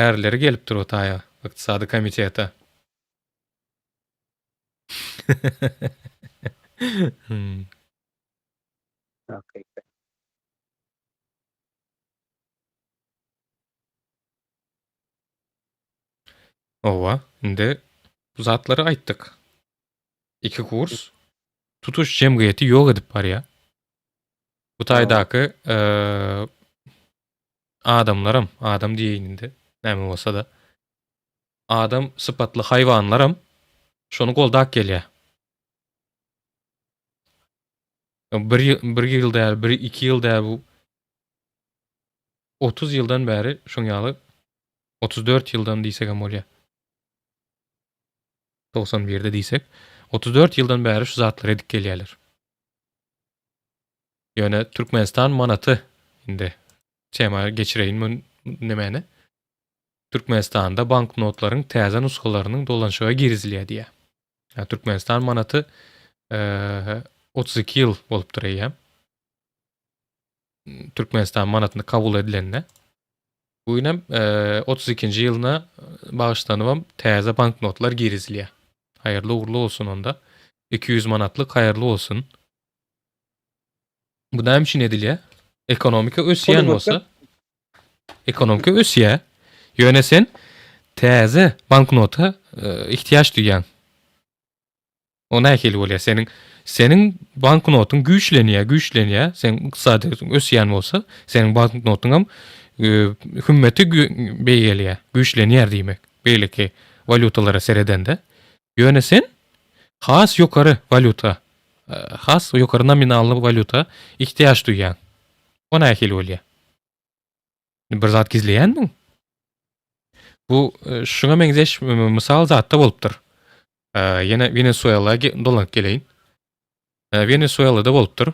ärleri gelipdir o taýa, ykdysady komitete. Hmm. Hakykat. Hawa, indi bu zatlary aýtdyk. Iki kurs tutuş jemgyýeti ýok edip barýar. Bu taýdaky adamlaram, adam diýeýin indi, näme bolsa-da, adam sypatly haýwanlaram şony goldap gelýär. Bir bir ýyl däl, bir iki ýyl däl bu. 30 ýyldan bäri şoň ýaly 34 ýyldan diýsegem bolýar. 91-de diýsek, 34 ýyldan bäri şu zatlary edip gelýärler. Ýöne Türkmenistan manaty indi tema geçireýin bu nemäni. Türkmenistanda banknotlaryň täze nusgalarynyň dolanyşyga girizilýär diýýär. Ýa Türkmenistan manaty 32 ýyl bolupdyr eýýäm. Türkmenistan manatyny kabul edilende. Bu gün hem 32-nji ýylyna bagyşlanybam täze banknotlar girizilýär. Haýyrly ugurly bolsun onda. 200 manatlyk haýyrly bolsun. Bu näme üçin edilýär? Ekonomika ösýän bolsa, ekonomika ösýär. Ýöne sen täze banknota e, ihtiýaç duýýaň. O nähili bolýar? Seniň seniň banknotyň güýçlenýär, güýçlenýär. Seň ykdysadyýetiň ösýän bolsa, seniň banknotyň hem e, hümmeti beýgelýär, güýçlenýär diýmek. Beýleki walýutalara seredende. Ýöne sen has ýokary walýuta, e, has ýokary nominally walýuta ihtiýaç duýýaň. O nähili bolýar? Bir zat gizleýänmiň? Bu e, şuňa meňzeş mysal zatda bolupdyr. E, ýene Wenesuela dolanyp geleýin. E, Wenesuelada bolupdyr.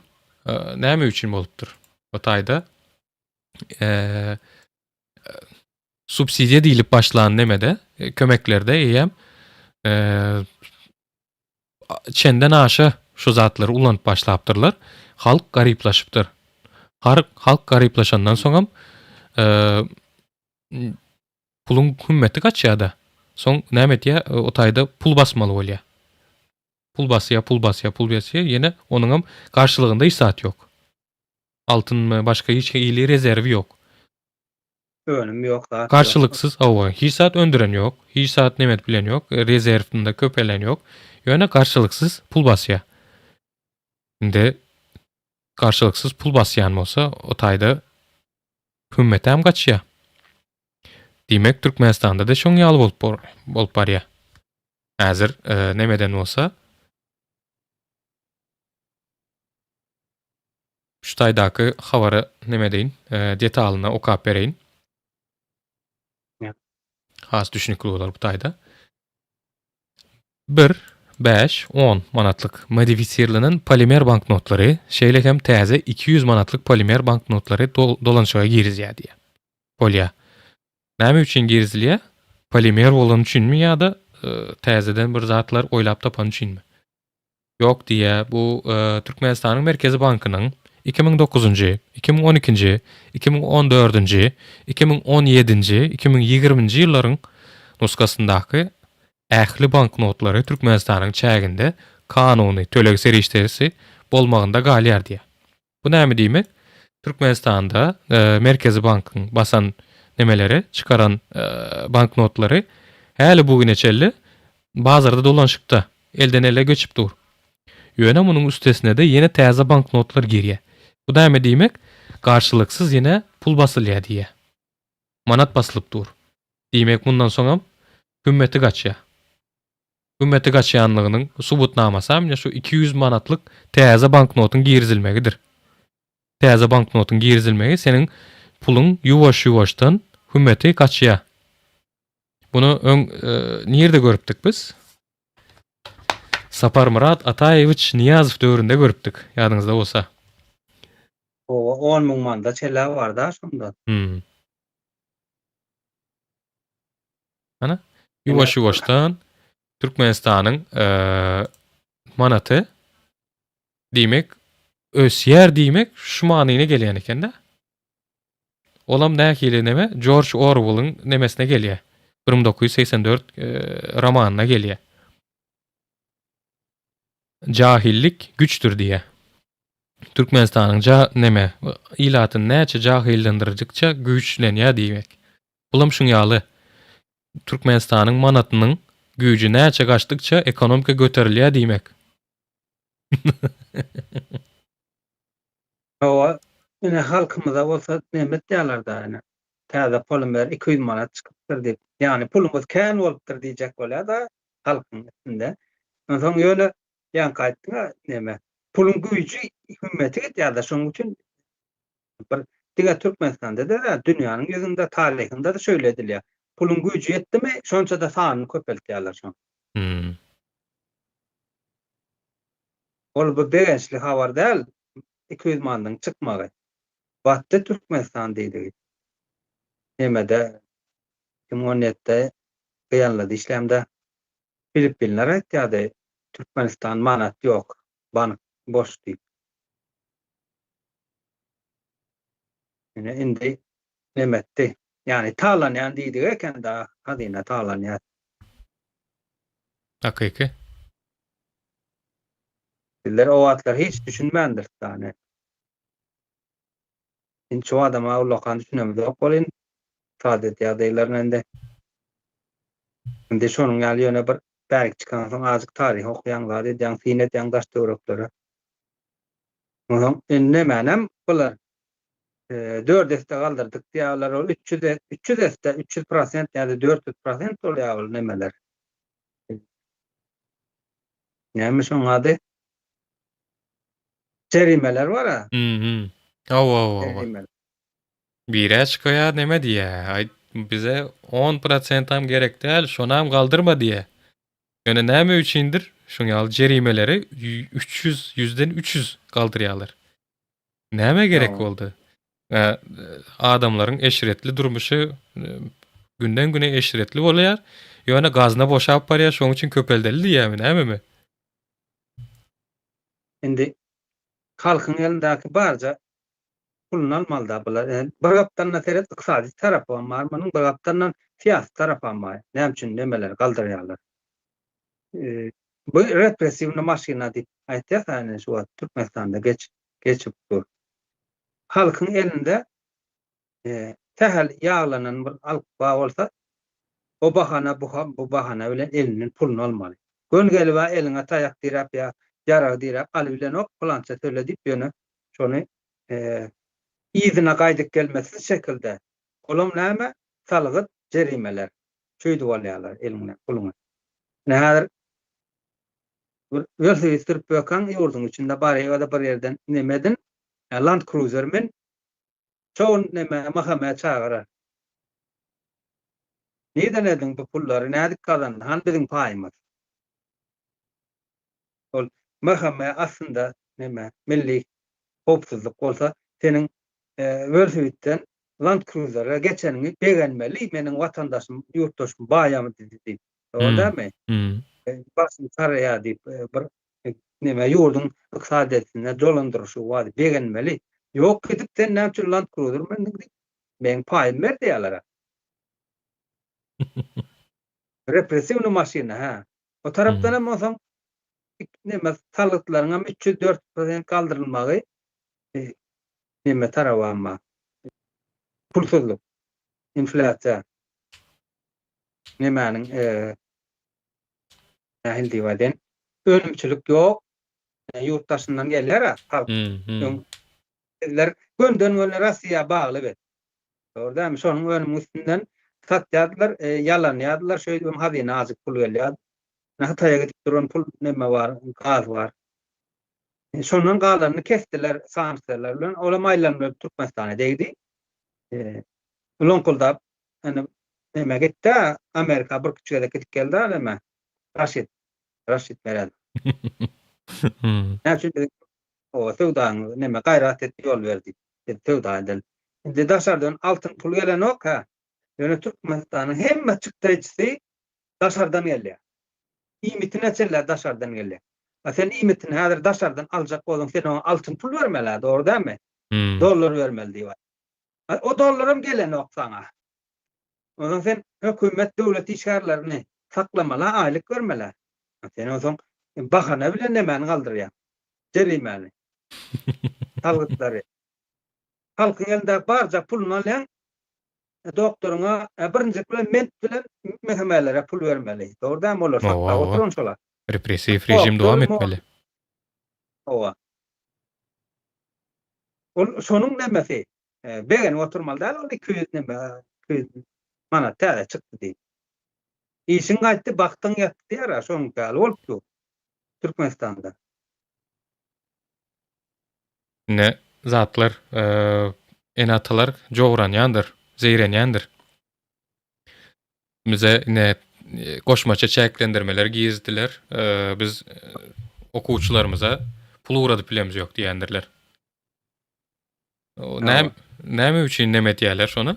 Näme üçin bolupdyr? O taýda e, subsidiýa diýlip başlan nemede, kömeklerde eýýäm e, çenden aşa şu zatlary ulanyp başlapdyrlar. Halk garyplaşypdyr. Har halk garyplaşandan soňam e, puluň hümmeti gaçýar-da. Soň näme etýär? O taýda pul basmaly bolýar. Pul basýar, pul basýar, pul basýar. Ýene onuňam garşylygynda hiç zat ýok. Altynmy, başga hiç hili rezerwi ýok. Önüm ýok, zat ýok. Garşylyksyz, hawa, hiç zat öndüren ýok, hiç zat neme edip bilen ýok, rezerwinde köpelen ýok. Ýöne garşylyksyz pul basýar. Indi garşylyksyz pul basýan bolsa, o taýda hümmetem gaçýar. Diýmek, Türkmenistanda-da şoň ýaly bolup bolup barýar. Häzir e, nemeden bolsa Şu taýdaky habary neme edeýin, detalyny okap bereýin. Has düşünikli bolar bu taýda. 1, 5, 10 manatlyk modifisirlenen polimer banknotlary, şeýle hem täze 200 manatlyk polimer banknotlary dolanyşyga girizýär diýýär. Bolýar. Näme üçin girizilýär? Polimer bolany üçinmi ýa-da täzeden bir zatlar oýlap tapany üçinmi? Ýok diýýär. Bu Türkmenistanyň Merkezi bankynyň 2009-njy, 2012-nji, 2014-nji, 2017-nji, 2020-nji ýyllaryň nusgasyndaky ähli banknotlary Türkmenistanyň çäginde kanuny töleg serişdesi bolmagynda galýar diýýär. Bu näme diýmek? Türkmenistanda Merkezi bankyň basan nemeleri, çykaran banknotlary häli bu güne çenli bazarda dolanyşykda, elden ele geçip dur. Ýöne munuň üstesine-de ýene täze banknotlar girýär. Bu näme diýmek? Garşylyksyz ýene pul basylýar diýýär. Manat basylyp dur. Diýmek mundan soňam hümmeti gaçýar. Hümmeti gaçýanlygynyň subutnamasam ine şu 200 manatlyk täze banknotyň girizilmegidir. Täze banknotyň girizilmegi seniň puluň ýuwaş-ýuwaşdan hümmeti gaçýar. Muny öň e, nirde görüpdik biz? Saparmyrat Ataýewiç Nyýazow döwründe görüpdik, ýadyňyzda bolsa. Oba 10 müň manda çelä bar-da şonda. Hmm. Ana, ýuwaş-ýuwaşdan Türkmenistanyň manaty diýmek ösýär diýmek şu manyna gelýän eken-de. Olam nähili neme? Jorj Orwelliň nemesine gelýär. 1984 romanyna gelýär. Jahillik güçdür diýýär. Türkmenistanyň ja neme ilatyny näçe jahyllandyrjykça güýçlenýär diýmek. Bulam şuň ýaly. Türkmenistanyň manatynyň güýji näçe gaçdykça ekonomika göterilýär diýmek. Hawa, ine halkymyza bolsa neme etýärler-dä ine. Täze polimer 200 manat çykypdyr diýip. Ýagny pulumyz kän bolupdyr diýjek bolýar-da halkyň üstünde. Onsoň ýöne ýaňky aýtdyň-a neme, puluň güýji, hümmeti gidýär-de, şonuň üçin bir. Diňe Türkmenistanda däl, dünýäniň ýüzünde, taryhynda-da şeýle edilýär. Puluň güýji ýetdimi, şonça-da sanyny köpeltýärler şoň. Hmm. Ol bu begençli habar däl, 200 manadyň çykmagy. Batdy Türkmenistan diýdigi. Nemede, 2017-de gyýanlady işlämde, Filippinler aýtýardy, Türkmenistan manat ýok, bank boş diýip. Ine indi nemetdi. Ýagny talanýan diýdigi eken da, hazyna talanýar. Hakyky. Bizler o wagtlar hiç düşünmändiris dany. Indi şu adama ullakan düşünemizok welin, ykdysadyýet ýagdaýlaryna indi. Indi şonuň ýaly ýöne bir bärik çykansoň azjyk taryh okaýaň, zat edýäň, syn edýäň daş-töwereklere. Onsoň indi nämänem bular 4 esse galdyrdyk diýýärler, ol 300 300 esse, 300 prosent ýa-da 400 prosent bolýar ol nemeler. Näme şoň ady? Jerimeler bar-a. Mhm. Hawa, hawa, hawa. Jerimeler. Birä çykaýar neme diýýär, aý bize on prosentam gerek däl, şonam galdyrma diýýär. Ýöne näme üçindir şuň ýaly jerimeleri 300, ýüzden 300 galdyrýarlar. Nämä gerek Hawa. boldy? Adamlaryň eşretli durmuşy günden güne eşretli bolýar. Ýöne gazna boşap barýar, şoň üçin köpeldeli diýýärmi, nämemi? Indi halkyň elindäki barja puluny almalyda bular. Bir gapdalyndan seret ykdysady tarapam bar munuň, bir gapdalyndan syýasy tarapam bar. Näme üçin nemeleri galdyrýarlar? Bu repressiwny maşyna diýip aýtýas ine şu wagt Türkmenistanda geç geçip dur. Halkyň elinde sähel ýaglanan bir halk bar bolsa o bahana bu bahana bilen elinden puluny almaly. Göni gelib-ä eliňe taýak diräp ýa ýarag diräp alybilenok pylança töle diýip ýöne şony yzyna gaýdyp gelmesiz şekilde olam näme salgyt jerimeler şeýdip alýarlar eliňden puluňy. Ine häzir bir welosiped sürüp ýörkäň ýurduň içinde barýa-da bir ýerden neme edin Land Cruiser min şo gün neme MHM çagyrar. Nirden ediň bu pullary nädip gazandy hany biziň paýymyz. Ol MHM aslynda neme milli howpsuzlyk bolsa seniň welosipedden Land Cruisere geçeniňi begenmeli meniň watandaşym ýurtdaşym baýamy diýip. Dogry dälmi? Başyny saraýar diýip bir neme ýurduň ykdysadyýetinde dolandyryşy bar diýip begenmeli. Ýok gidip sen näme üçin Land Cruiser mündiň diýip meň paýymy ber diýýärler. Repressiwnyý maşyna hä. O tarapdan hem onsoň neme salgytlaryň hem 304 prosent galdyrylmagy neme tarabam bar. Pulsuzlyk, inflýasiýa nemäniň nähili diýip aýdaýyn, önümçilik ýok, ýurt daşyndan gelýär-ä halk. Öň bizler gönden-göni Rossiýa bagly biz. Dogry dälmi? Şonuň önümiň üstünden satýardylar, ýalanýardylar, şeýdibem hazyna azjyk pul gelýärdi. Hytaýa gidip duran pul neme bar, gaz bar. Şondan galanyny kesdiler sanksiýalar bilen. Olam aýlanyp Türkmenistana degdi. Loňkuldap indi neme gitdi Amerika bir küçük gezek gidip geldi neme Raşid Raşid Meredow. Näme üçin biziň o söwdaňyz neme gaýrat et ýol ber diýip biz söwda edeli. Indi daşardan altyn pul gelenok hä. Ýöne Türkmenistanyň hemme çykdaýjysy daşardan gelýär. Iýmitine çenli daşardan gelýär. A sen iýmitini häzir daşardan aljak bolsaň sen oňa altyn pul bermeli-ä, dogry dälmi? Dollar bermeli diýip. O dollaram gelenok saňa. Onsoň sen hökümet, döwlet işgärlerini saklamaly, aýlyk bermeli. Sen onsoň bahana bilen nämäni galdyrýaň? Jerimäni. Salgytlary. Halkyň elindäki barja puluny alýaň, doktoryňa birinji bilen ment bilen MHM-lere pul bermeli. Dogry dälmi? Olar saklap oturan şolar. Repressiw režim dowam etmeli. Hawa. Ol şonuň nemesi. Begenip oturmaly däl ol 200 neme, 200 manat täze çykdy diýip. Işiň gaýtdy, bagtyň ýatdy diýýär-ä, şonuňky ýaly bolup dur Türkmenistanda. Ine zatlar. Ene-atalar jowranýandyr, zeýrenýändir. Bize ine goşmaça çäklendirmeler girizdiler. Biz okuwçylarymyza pul ugradyp bilemiz ýok diýendirler. Näme näme üçin neme etýärler şony?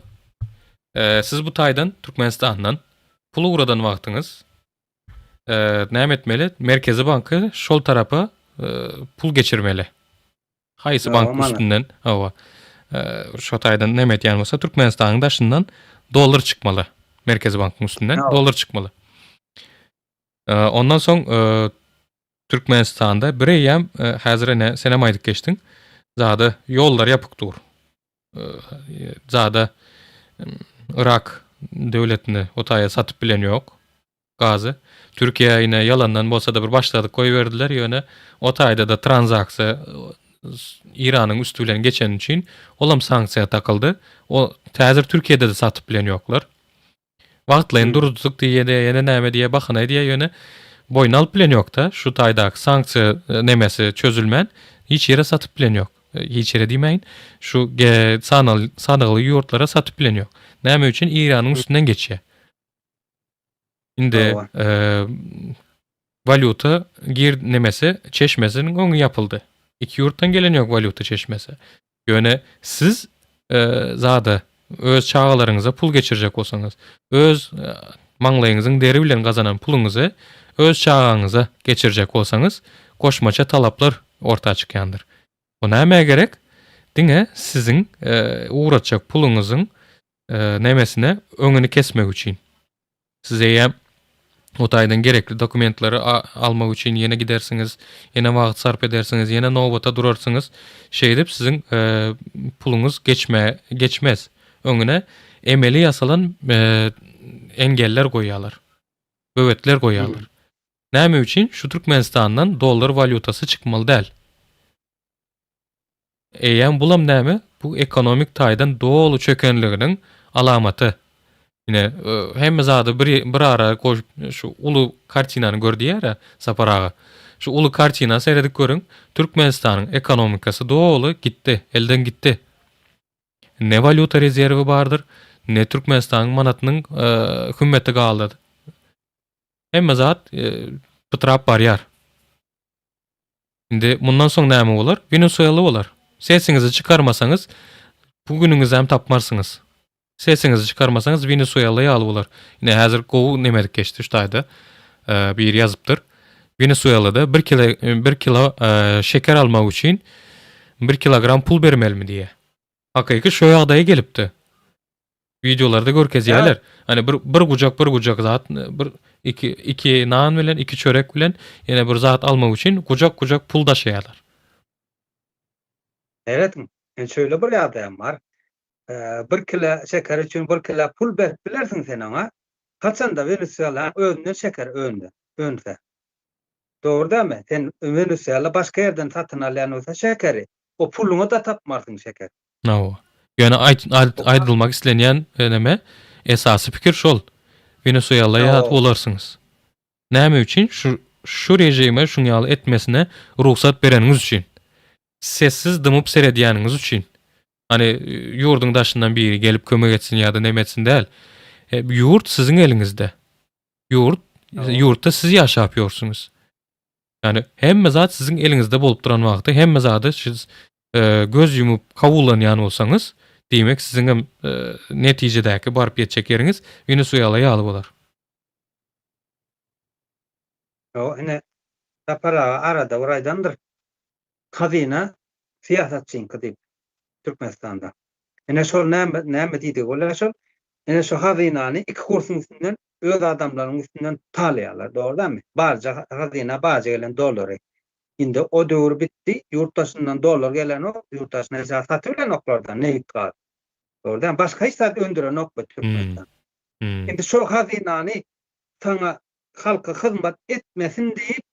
Siz bu taýdan Türkmenistandan pul ugradan wagtyňyz näme etmeli? Merkezi banky şol tarapa pul geçirmeli. Haýsy bank üstünden, hawa, şo taýdan näme etýän bolsa, Türkmenistanyň daşyndan dollar çykmaly. Merkezi bankyň üstünden dollar çykmaly. Ondan soň Türkmenistanda bir eýýäm häzir ene senem aýdyp geçdiň. Zada ýollar ýapyk dur. Zada Yrak döwletine o taýa satyp bilen ýok. Gazy. Türkiýä ine ýalandan bolsa-da bir başladyk goýberdiler, ýöne o taýda-da tranzaksiýa Iranyň üsti bilen geçeni üçin olam sanksiýa takyldy. O häzir Türkiýede-de satyp bilen ýoklar. Wagtlaýyn duruzdyk diýýä-de, ýene näme diýýä, bahana edýä, ýöne boýun alyp bilen ýok-da. Şu taýdaky sanksiýa nemesi çözülmän hiç ýere satyp bilen ýok. Hiç ýere diýmäýin. Şu sanalgy ýurtlara satyp bilen ýok. Näme üçin Iranyň üstünden geçýä. Indi walýuta gir nemesi çeşmesiniň öňi ýapyldy. Iki ýurtdan gelen ýok walýuta çeşmesi. Ýöne siz zada öz çagalaryňyza pul geçirjek bolsaňyz, öz maňlaýyňyzyň deri bilen gazanan puluňyzy öz çagaňyza geçirjek bolsaňyz, goşmaça talaplar orta çykýandyr. O nämä gerek? Diňe siziň ugratjak puluňyzyň nemesine öňüni kesmek üçin. Siz eýýäm o taýdan gerekli dokumentleri almak üçin ýene gidersiňiz, ýene wagt sarp edersiňiz, ýene nobata durarsyňyz. Şeýdip siziň puluňyz geçme geçmez. Öňüne emeli ýasalan engeller goýýarlar. Böwetler goýýarlar. Näme üçin şu Türkmenistandan dollar walýutasy çykmaly däl? Eýýäm bulam näme? Bu ekonomik taýdan doly çökenliginiň alamaty. Ine, hemme zady bir bir ara goşup şu uly kartinany gör diýýär-ä Sapar aga. Şu uly kartina seredip görüň, Türkmenistanyň ekonomikasy doly gitdi, elden gitdi. Ne walýuta rezerwi bardyr, ne Türkmenistanyň manatynyň hümmeti galdy. Hemme zat pytrap barýar. Indi mundan soň näme bolar? Wenesuela bolar. Sesiňizi çykarmasaňyz, bu günüňizem tapmarsyňyz. Sesiňizi çykarmasaňyz Wenesuela ýaly bolar. Ine häzir gowy nemedik geçdi şu taýda. Biri ýazypdyr. Wenesuelada 1 kilo 1 kilo şeker almak üçin 1 kilogram pul bermelimi diýýär. Hakyky şu ýagdaýa gelipdi. Wideolarda görkezýärler. Hani bir bir gujak bir gujak zat bir iki iki nan bilen iki çörek bilen ýene bir zat almak üçin gujak gujak pul daşaýarlar. Serediň, indi şeýle bir ýagdaýam bar. Bir kile şeker üçin bir kile pul berip bilersiň sen oňa. Haçanda Wenesuelanyň özünde şeker önde, önse. Dogry dälmi? Sen Wenesuela başga ýerden satyn alýan bolsa şekeri, o puluňa-da tapmarsyň şeker. Hawa. Ýöne aýdylmak islenýän neme, esasy pikir şol. Wenesuela ýat bolarsyňyz. Näme üçin? Şu şu režime şuň ýaly etmesine rugsat bereniňiz üçin. Sessiz dymyp seredýäniňiz üçin. Hany ýurduň daşyndan biri gelip kömek etsin ýa-da neme etsin däl. Ýurt siziň eliňizde. Ýurt ýurtda siz ýaşap ýörsüňiz. Ýani hemme zat siziň eliňizde bolup duran wagty hemme zady siz göz ýumup kabullanýan bolsaňyz, diýmek siziň hem netijedäki baryp ýetjek ýeriňiz Wenesuela ýaly bolar. Ýok, ine, Sapar aga arada bir aýdandyr. Hazyna syýasatçyňky diýip Türkmenistanda. Ine şol näme näme diýdigi bolýar şol. Ine şu hazynany iki kursuň üstünden öz adamlaryň üstünden talaýarlar, dogry dälmi? Barja hazyna barja gelen dollary. Indi o döwür bitdi, ýurt daşyndan dollar gelenok, ýurt daşyna hiç zat satyp bilenoklar-da, nebit gaz. Dogry dälmi? Başga hiç zat öndürenok bu Türkmenistan. Indi şol hazynany saňa halka hyzmat etmesin diýip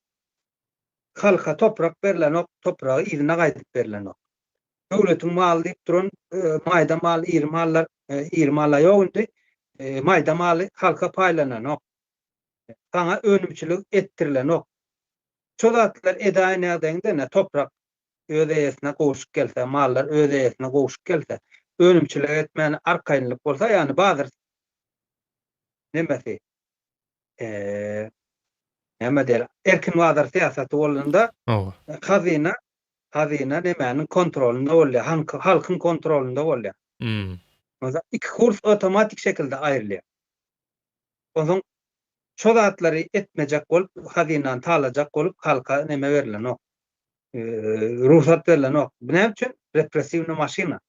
halka toprak berlenok, topragy yzyna gaýdyp berlenok. Döwletiň maly diýip duran maýda mal, iri mallar, iri mal-a ýok indi, maýda maly halka paýlananok. Saňa önümçilik etdirilenok. Şo zatlar edäýen ýagdaýyňda ine toprak öz eýesine gowşup gelse, mallar öz eýesine gowşup gelse. Önümçilik etmäne arkaýynlyk bolsa, ýagny bazar nemesi, näme diýer, erkin bazar syýasaty bolanda hazyna hazyna nemäniň kontrolynda bolýar, halkyň kontrolynda bolýar. Onsoň iki kurs awtomatik şekilde aýrylýar. Onsoň şo zatlary etmejek bolup, hazynany talajak bolup halka neme berilenok. Rugsat berilenok. Bu näme üçin? Repressiwnyý maşina.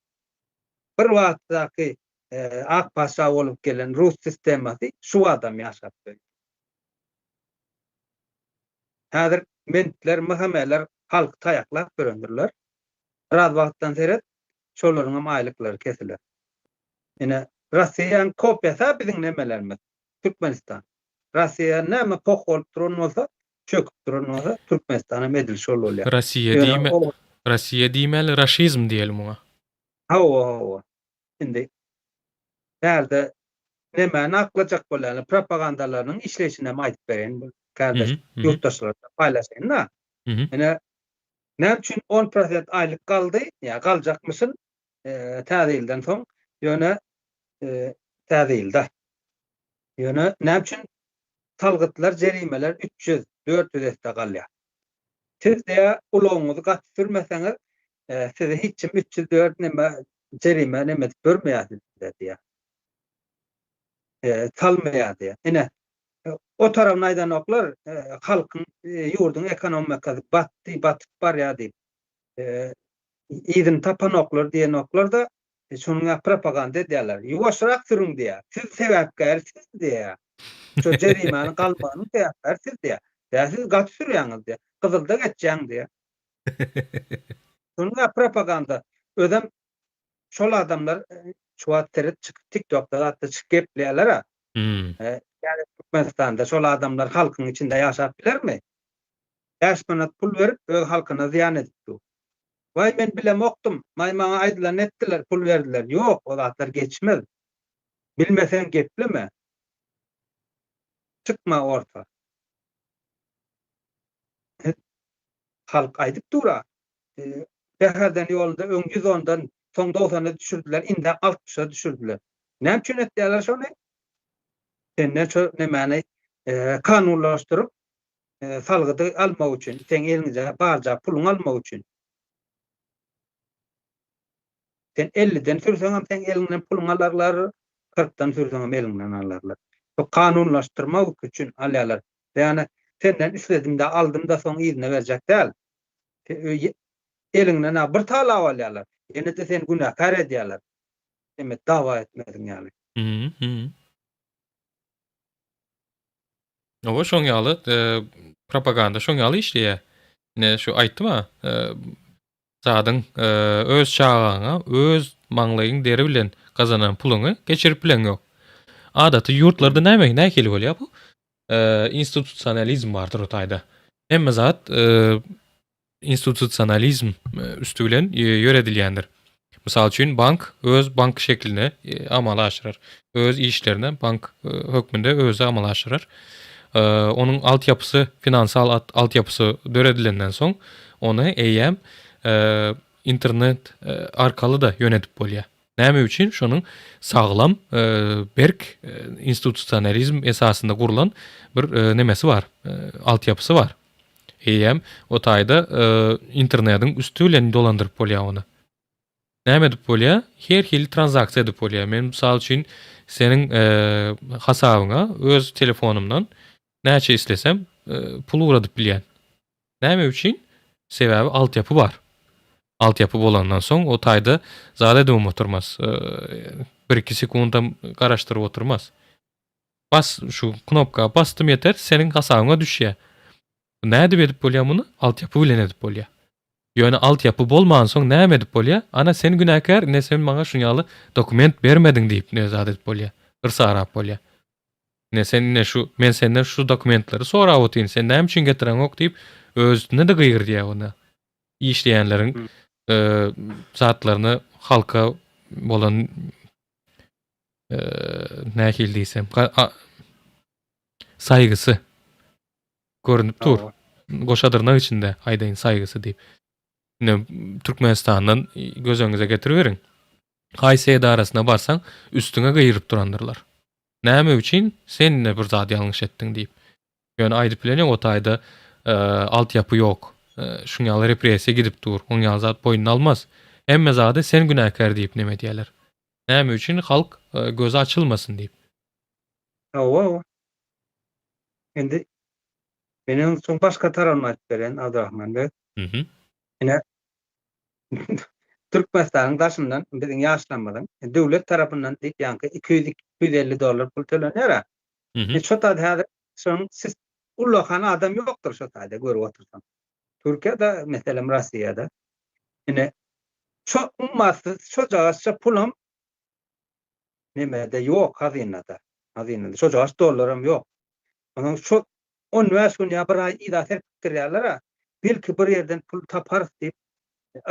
Bir wagtdaky ak patyşa bolup gelen rus sistemasy şu wagtam ýaşap ýör. Häzir mentler, MHM-ler halky taýaklap ýörendirler. Biraz wagtdan seret, şolaryňam aýlyklary kesiler. Ine, Rossiýanyň kopiýasy-a biziň nemelerimiz, Türkmenistan. Rossiýa näme poh bolup duran bolsa, çöküp duran bolsa, Türkmenistanam edil şol bolýar. Rossiýa diýme, Rossiýa diýmäli, raşizm diýeli muňa. Hawa, hawa. Indi bärde nemäni aklajak bolýarlar, propagandalarynyň işleýşini hem aýdyp bereýin, bu kärdeş ýurtdaşlar bilen paýlaşaýyn-da. Ine, näme üçin on prosent aýlyk galdy, ýa galjakmyşyn täze ýyldan soň, ýöne täze ýylda. Ýöne näme üçin salgytlar, jerimeler 300, 400 esse galýar? Siz diýä ulagyňyzy gaty sürmeseňiz, sizi hiç kim 300, 400 neme jerime neme edip görmeýär sizde diýä. Salmaýar diýä. Ine, o tarabyny aýdanoklar, halkyň, ýurduň ekonomikasy batdy, batyp barýar diýip. Yzyny tapanoklar diýenoklar-da, şonuň ýaly propaganda edýärler. Ýuwaşrak sürüň diýýär. Siz sebäpkäri siz diýýär. Şo jerimäniň galmagynyň sebäpkäri siz diýýär. Ýa siz gaty sürýäňiz diýýär. Gyzylda geçýäň diýýär. Şonuň ýaly propaganda. Özem şol adamlar şu wagt seret çykyp TikTokda zatda çykyp gepleýärler-ä. Ýa Türkmenistanda şol adamlar halkyň içinde ýaşap bilermi? 5 manat pul berip öz halkyna zyýan edip dur. Waý men bilemokdym, maý maňa aýdylanyny etdiler, pul berdiler. Ýok, o zatlar geçmez. Bilmeseň gepleme. Çykma orta. Halk aýdyp dur-a. Bäherden ýolunda öň 110-dan, soň 90-a düşürdiler, indi 60-a düşürdiler. Näme üçin etýärler şony? Senden şo nemäni kanunlaşdyryp, salgydy almak üçin, seň eliňde barja puluňy almak üçin. Sen 50-den sürseňem seň eliňden puluňy alarlar, 40-dan sürseňem eliňden alarlar. Bu kanunlaşdyrmak üçin alýarlar. Ýagny senden isledim-de aldym-da soň yzyna berjek däl. Eliňden bir talap alýarlar. Ýene-de seni günäkär edýärler. Demek dawa etmeziň ýaly. Oba şoň ýaly propaganda şoň ýaly işleýär. Ine şu aýtdym-a, zadyň öz çagaňa öz maňlaýyň deri bilen gazanan puluňy geçirip bileňok. Adaty ýurtlarda näme nähili bolýar bu? Institusionalizm bardyr o taýda. Hemme zat institusionalizm üsti bilen ýöredilýändir. Mysal üçin, bank öz bank şeklinde amala aşyrar. Öz işlerini bank hökmünde özi amala aşyrar. Onuň altyapysy, finansal altyapysy döredilenden soň, ony eýýäm internet arkaly-da ýönedip bolýar. Näme üçin? Şonuň saglam, berk institusionalizm esasynda gurlan bir nemesi bar, altyapysy bar. Eýýäm o taýda internetiň üsti bilen dolandyryp bolýar ony. Näme edip bolýar? Her hili tranzaksiýa edip bolýar. Men mysal üçin seniň hasabyňa öz telefonymdan näçe islesem pul ugradyp bilýän. Näme üçin? Sebäbi altyapy bar. Altyapy bolandan soň o taýda zat edibem oturmaz. Bir-iki sekundam garaşdyryp oturmaz. Bas şu knopka basdym ýeter seniň hasabyňa düşýär. Nädip edip bolýar muny? Altyapy bilen edip bolýar. Ýöne altyapy bolmansoň näme edip bolýar? Ana sen günäkär, ine sen maňa şuň ýaly dokument bermediň diýip ne zat edip bolýar. Yrsarap bolýar. Ine sen ine şu men senden şu dokumentleri sorap otyryn, sen näme üçin getireňok diýip öz üstüne-de gygyrdýar ony. Işleýänleriň zatlaryny halka bolan nähili diýsem saýgysy görünip dur. Goşa dyrnak içinde aýdaýyn saýgysy diýip. Ine Türkmenistandan göz öňüňize getiriberiň. Haýsy edarasyna barsaň, üstüňe gygyryp durandyrlar. Näme üçin sen ine bir zat ýalňyş etdiň diýip. Ýöne aýdyp bilen ýok o taýda altyapy ýok. Şuň ýaly repressiýa gidip dur. Oň ýaly zat boýnuna almaz. Hemme zady sen günäkär diýip neme edýärler. Näme üçin halk gözi açylmasyn diýip. Hawa. Indi meniň soň başga tarabyny aýdyp bereýin Abdurahman beg. Mhm. Ine Türkmenistanyň daşyndan biziň ýaşlarymyzyň döwlet tarapyndan diýip ýaňky 200 250 dollar pul tölenýär-ä. Mhm. Şo taýda häzir şonuň siz ullakan adam ýokdur şo taýda görüp otursaň. Türkiýede, meselem, Russiýada. Ine şo ummasyz şojagazça pulam nemede ýok hazynada. Hazynada şojagaz dollaram ýok. Onuň şo 15 gün ýa bir aý yza serpikdirýärler-ä. Belki bir ýerden pul taparys diýip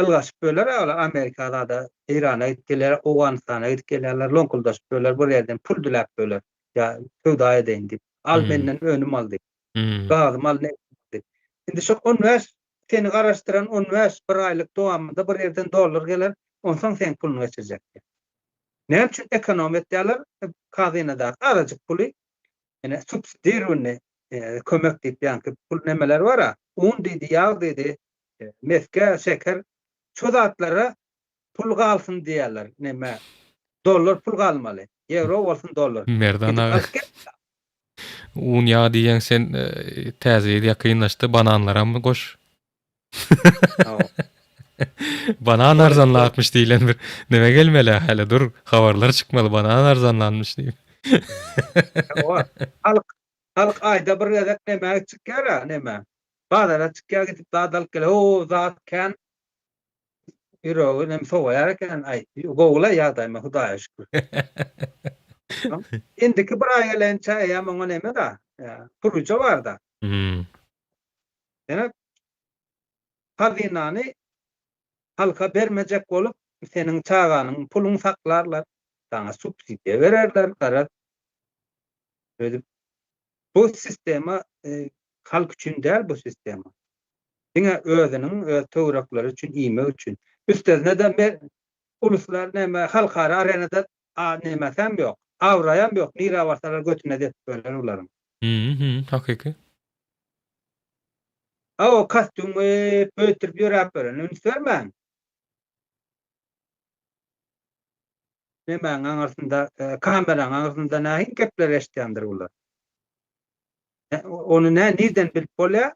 ylgaşyp böler-ä olar Amerika zada Eýrana gidip gelýärler, Owganystana gidip gelýärler, loňkuldaşyp böler, bir ýerden pul diläp böler. Ýa söwda edeýin diýip. Al menden önüm al diýip. Gazym al, nebtim al diýip. Indi şo 15 seni garaşdyran 15 bir aýlyk dowamynda bir ýerden dollar geler, onsoň seň puluňy geçirjek diýip. Näme üçin ekonom etýärler? Hazynadaky azajyk puly ine subsidirowny kömek diýip ýaňky pul nemeler bar-a, un diýdi, ýag diýdi, mesge, şeker, şo zatlara pul galsyn diýýärler, neme, dollar pul galmaly, ýewro bolsun dollar. Merdan aga, un ýag diýýäň sen täze ýyl ýakynlaşdy, bananlaram goş. Banan arzanlapmyş diýlen bir neme gelmeli häli dur habarlar çykmaly banan arzanlanmyş diýip. Halk halk aýda bir gezek nämä çykýar-a nämä. Bazara çykýar gidip zat alyp gelýär. O zat kän ýüregi nem sowaýar eken. Aý gowula ýagdaýyma Hudaýa şükür. Indiki bir aý gelençä eýýäm oňa neme-da puryja bar-da. Hmm. Demek, hazynany halka bermejek bolup, seniň çaganyň puluny saklarlar, saňa subsidiýa bererler, garaz, ödüp. Bu sistema halk üçin däl bu sistema. Diňe özüniň, öz töwerekleri üçin, iýmek üçin. Üstesine-de uluslar näme halkara arenada nemesem ýok, abraýam ýok, nirä barsalar götüne depip öler bularyň. Hü, hakyky. A o kostýumy böýtürip ýöräp ýören üns bermäň. Nemäň aňyrsynda, kameraň aňyrsynda nähili gepler eşitýändir bular. Ony nä nirden bilip bolýar?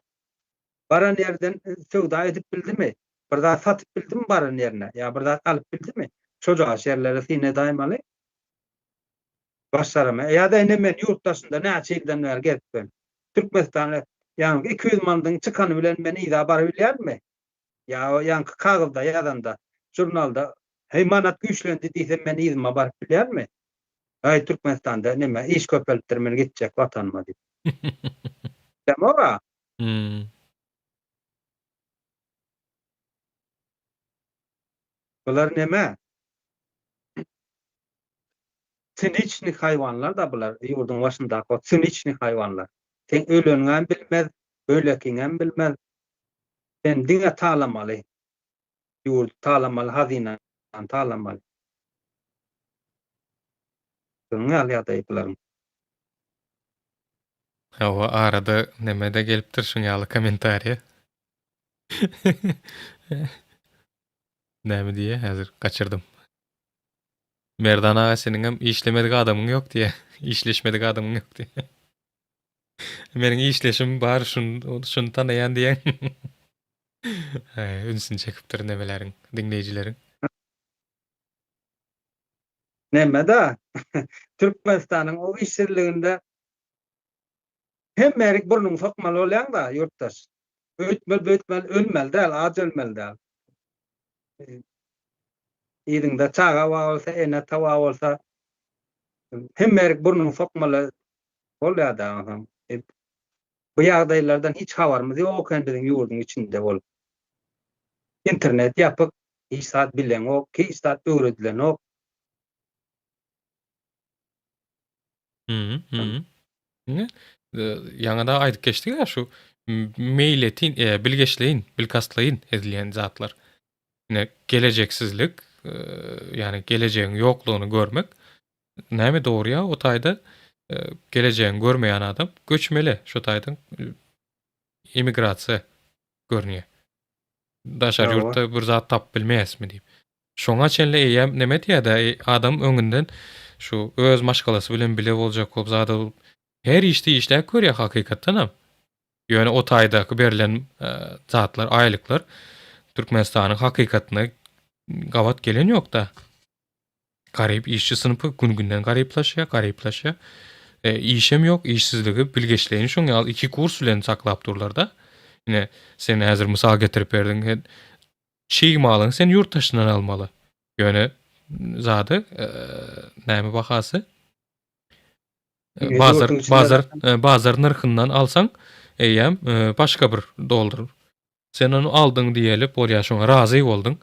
Baran ýerden söwda edip bildimi? Bir zat satyp bildimi baran ýerine? Ýa bir zat alyp bildimi? Şojagaş ýerlere syn edaýmaly. Başarama. Ýa-da ine men ýurt daşynda näçe ýyldan bäri gezip ýörün. Türkmenistana ýaňky 200 manadyň çykany bilen men yza barybilýärmi? Ýa o ýaňky kagyzda ýazanda, žurnalda Heý manat güýçlendi diýsem men yzyma baryp bilýärmi? Aý Türkmenistanda neme iş köpelipdir men gitjek watanyma diýip. Bilemok-a. Bular neme? Siniçnik haýwanlar-da bular, ýurduň başyndaky o siniçnik haýwanlar. Seň öleniňem bilmez, ölekiňem bilmez. Sen diňe talamaly. Ýurdy talamaly, hazynany talamaly. Şunuň ýaly ýagdaý bularyň. Hawa, arada neme-de gelipdir şuň ýaly kommentariýa. Näme diýýä häzir gaçyrdym. Merdan aga seniňem işlemedik adamyň ýok diýýä. Işleşmedik adamyň ýok diýýä. Meniň işleşim bar şun şuny tanaýan diýýäň. Ünsüni çekipdir nemeleriň, diňleýjileriň. Neme-da, Türkmenistanyň o işsizliginde hemme ýerik burnuňy sokmaly bolýaň-da, ýurtdaş. Öýtmeli, beýtmeli, ölmeli däl, aç ölmeli däl. Yzyňda çaga bar bolsa, ene-ata bar bolsa, hemme ýerik burnuňy sokmaly bolýar-da onsoň. Bu ýagdaýlardan hiç habarymyz ýok eken biziň ýurduň içinde bolup. Internet ýapyk, hiç zat bileňok, hiç zat öwredilenok. Ýaňy-da aýdyp geçdik-ä şu meýletin, e, bilgeşleýin, bilkastlaýyn edilýän zatlar. Ine, gelejeksizlik. ýagny gelejegiň ýoklugyny görmek näme dogry ýa o taýda gelejegiň görmeýän adam göçmeli şo taýdan emigrasiýa görünýär. Daşary ýurtda bir zat tapyp bilmeýäsmi diýip. Şoňa çenli eýýäm neme diýýär-dä, adam öňünden şu öz maşgalasy bilen bile boljak bolup zada bolup her işde işläp görýär hakykatdanam. Ýöne o taýdaky berlen zatlar, aýlyklar Türkmenistanyň hakykatyna gabat gelen ýok-da. Garyp işçi synpy gün-günden garyplaşýar, garyplaşýar. E, işem ýok, işsizligi bilgeşleýin şoň ýaly iki kurs bilen saklap durlar-da. Ine, sen häzir mysal getirip berdiň. Çig malyňy sen ýurt daşyndan almaly. Ýöne zady, e, näme bahasy? E, bazar bazar e, bazar nyrhyndan alsaň, eýýäm e, başga bir doldur. Sen ony aldyň diýeli, bolýar şoňa razy bolduň.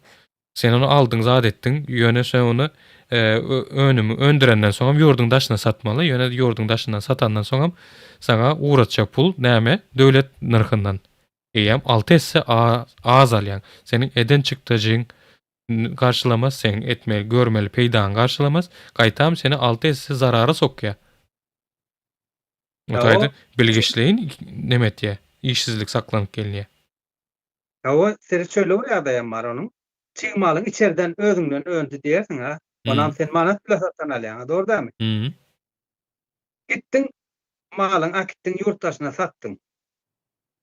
Sen ony aldyň, zat etdiň, ýöne sen ony önümi öndürenden soňam ýurduň daşyna satmaly, ýöne ýurduň daşyndan satandan soňam saňa ugratjak pul näme? Döwlet nyrhyndan. Eýýäm 6 esse az alýaň. Seniň eden çykdajyň garşylamaz, seň etmeli, görmeli peýdaň garşylamaz, gaýtam seni 6 esse zarara sokýar. O taýda bilgeşleýin neme etýär, işsizlik saklanyp gelinýär. Hawa, seri şeýle bir ýagdaýam bar onuň. Çig malyň içerden özüňden öndi diýersiň a. Onam sen manat bile satyn alýaň, dogry dälmi? Gitdiň, malyňy äkitdiň ýurt daşyna satdyň.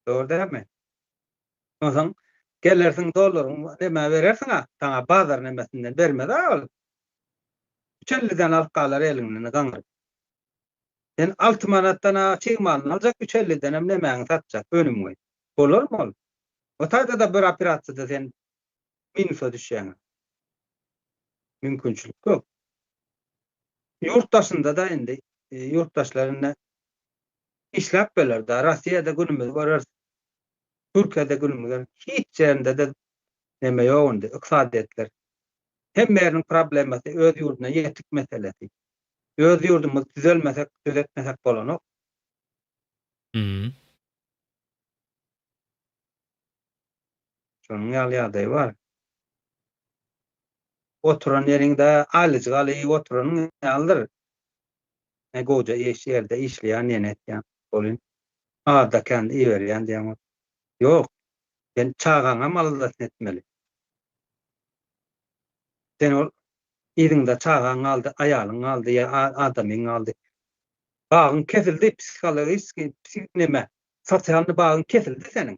Dogry dälmi? Onsoň gelersiň dollaryň nämä berersiň-a, saňa bazar nemesinden bermez-a ol. Üç elliden alyp galar eliňden gaňryp. Sen alty manatdan-a çig malyny aljak, üç ellidenem nemäňi satjak, önümiňi. Bolarmy ol? O taýda-da bir operasiýada sen minusa düşýäň. Mümkinçilik ýok. Ýurt daşynda-da indi, ýurt daşlar indi işläp beler-dä. Rossiýada günümizi göreris. Türkiýede günümizi göreris. Hiç ýerinde-de neme ýok indi, ykdysadyýetler. Hemme ýeriniň problemasy öz ýurduna ýetik meselesi. Öz ýurdumyzy düzelmesek, düzetmesek bolanok. Hmm. Şonuň ýaly ýagdaý bar. Oturan ýeriňde aýlyjyk alyp oturanyň ýalydyr. Ne goja iş ýerde işleýän ýene etýän bolyn. Azda kände iberýän diýen. Ýok. Sen çagaňam aladasyny etmeli. Sen ol yzyňda çagaň galdy, aýalyň galdy ýa adamyň galdy. Bagyň kesildi psihologiski psih neme sosialny bagyň kesildi seniň.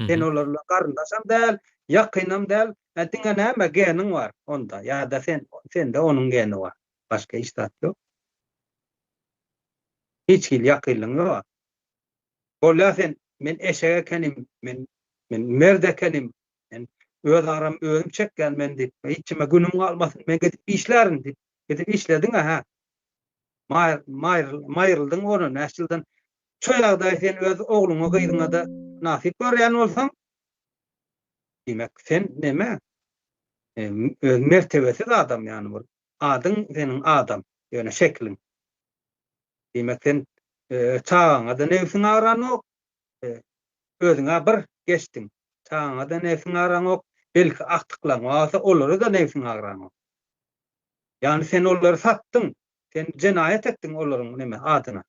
Sen olar bilen garyndaşam däl, ýakynam däl, diňe näme geniň bar onda ýa-da sen sende onuň geni bar. Başga hiç zat ýok. Hiç hili ýakynlygyň ýok. Bolýa sen men eşek ekenim, men men merd ekenim, men öz aram özüm çekýän men diýip, hiç kime günüm galmasyn, men gidip işlärin diýip, gidip işlediň-ä hä. Maýryldyň ondan näçe ýyldan. Şo ýagdaýy sen öz ogluňa, gyzyňa-da nasyp görýän bolsaň, diýmek, sen neme? Öz mertebesiz adam ýany bir. Adyň seniň adam, ýöne şekiliň. Diýmek, sen çagaňa-da nebsiň agranok, özüň-ä bir geçdiň. Çagaňa-da nebsiň agraňok, belki agtyklaň bolsa, olara-da nebsiň agraňok. Ýagny sen olary satdyň, sen jenaýat etdiň olaryň neme adyna.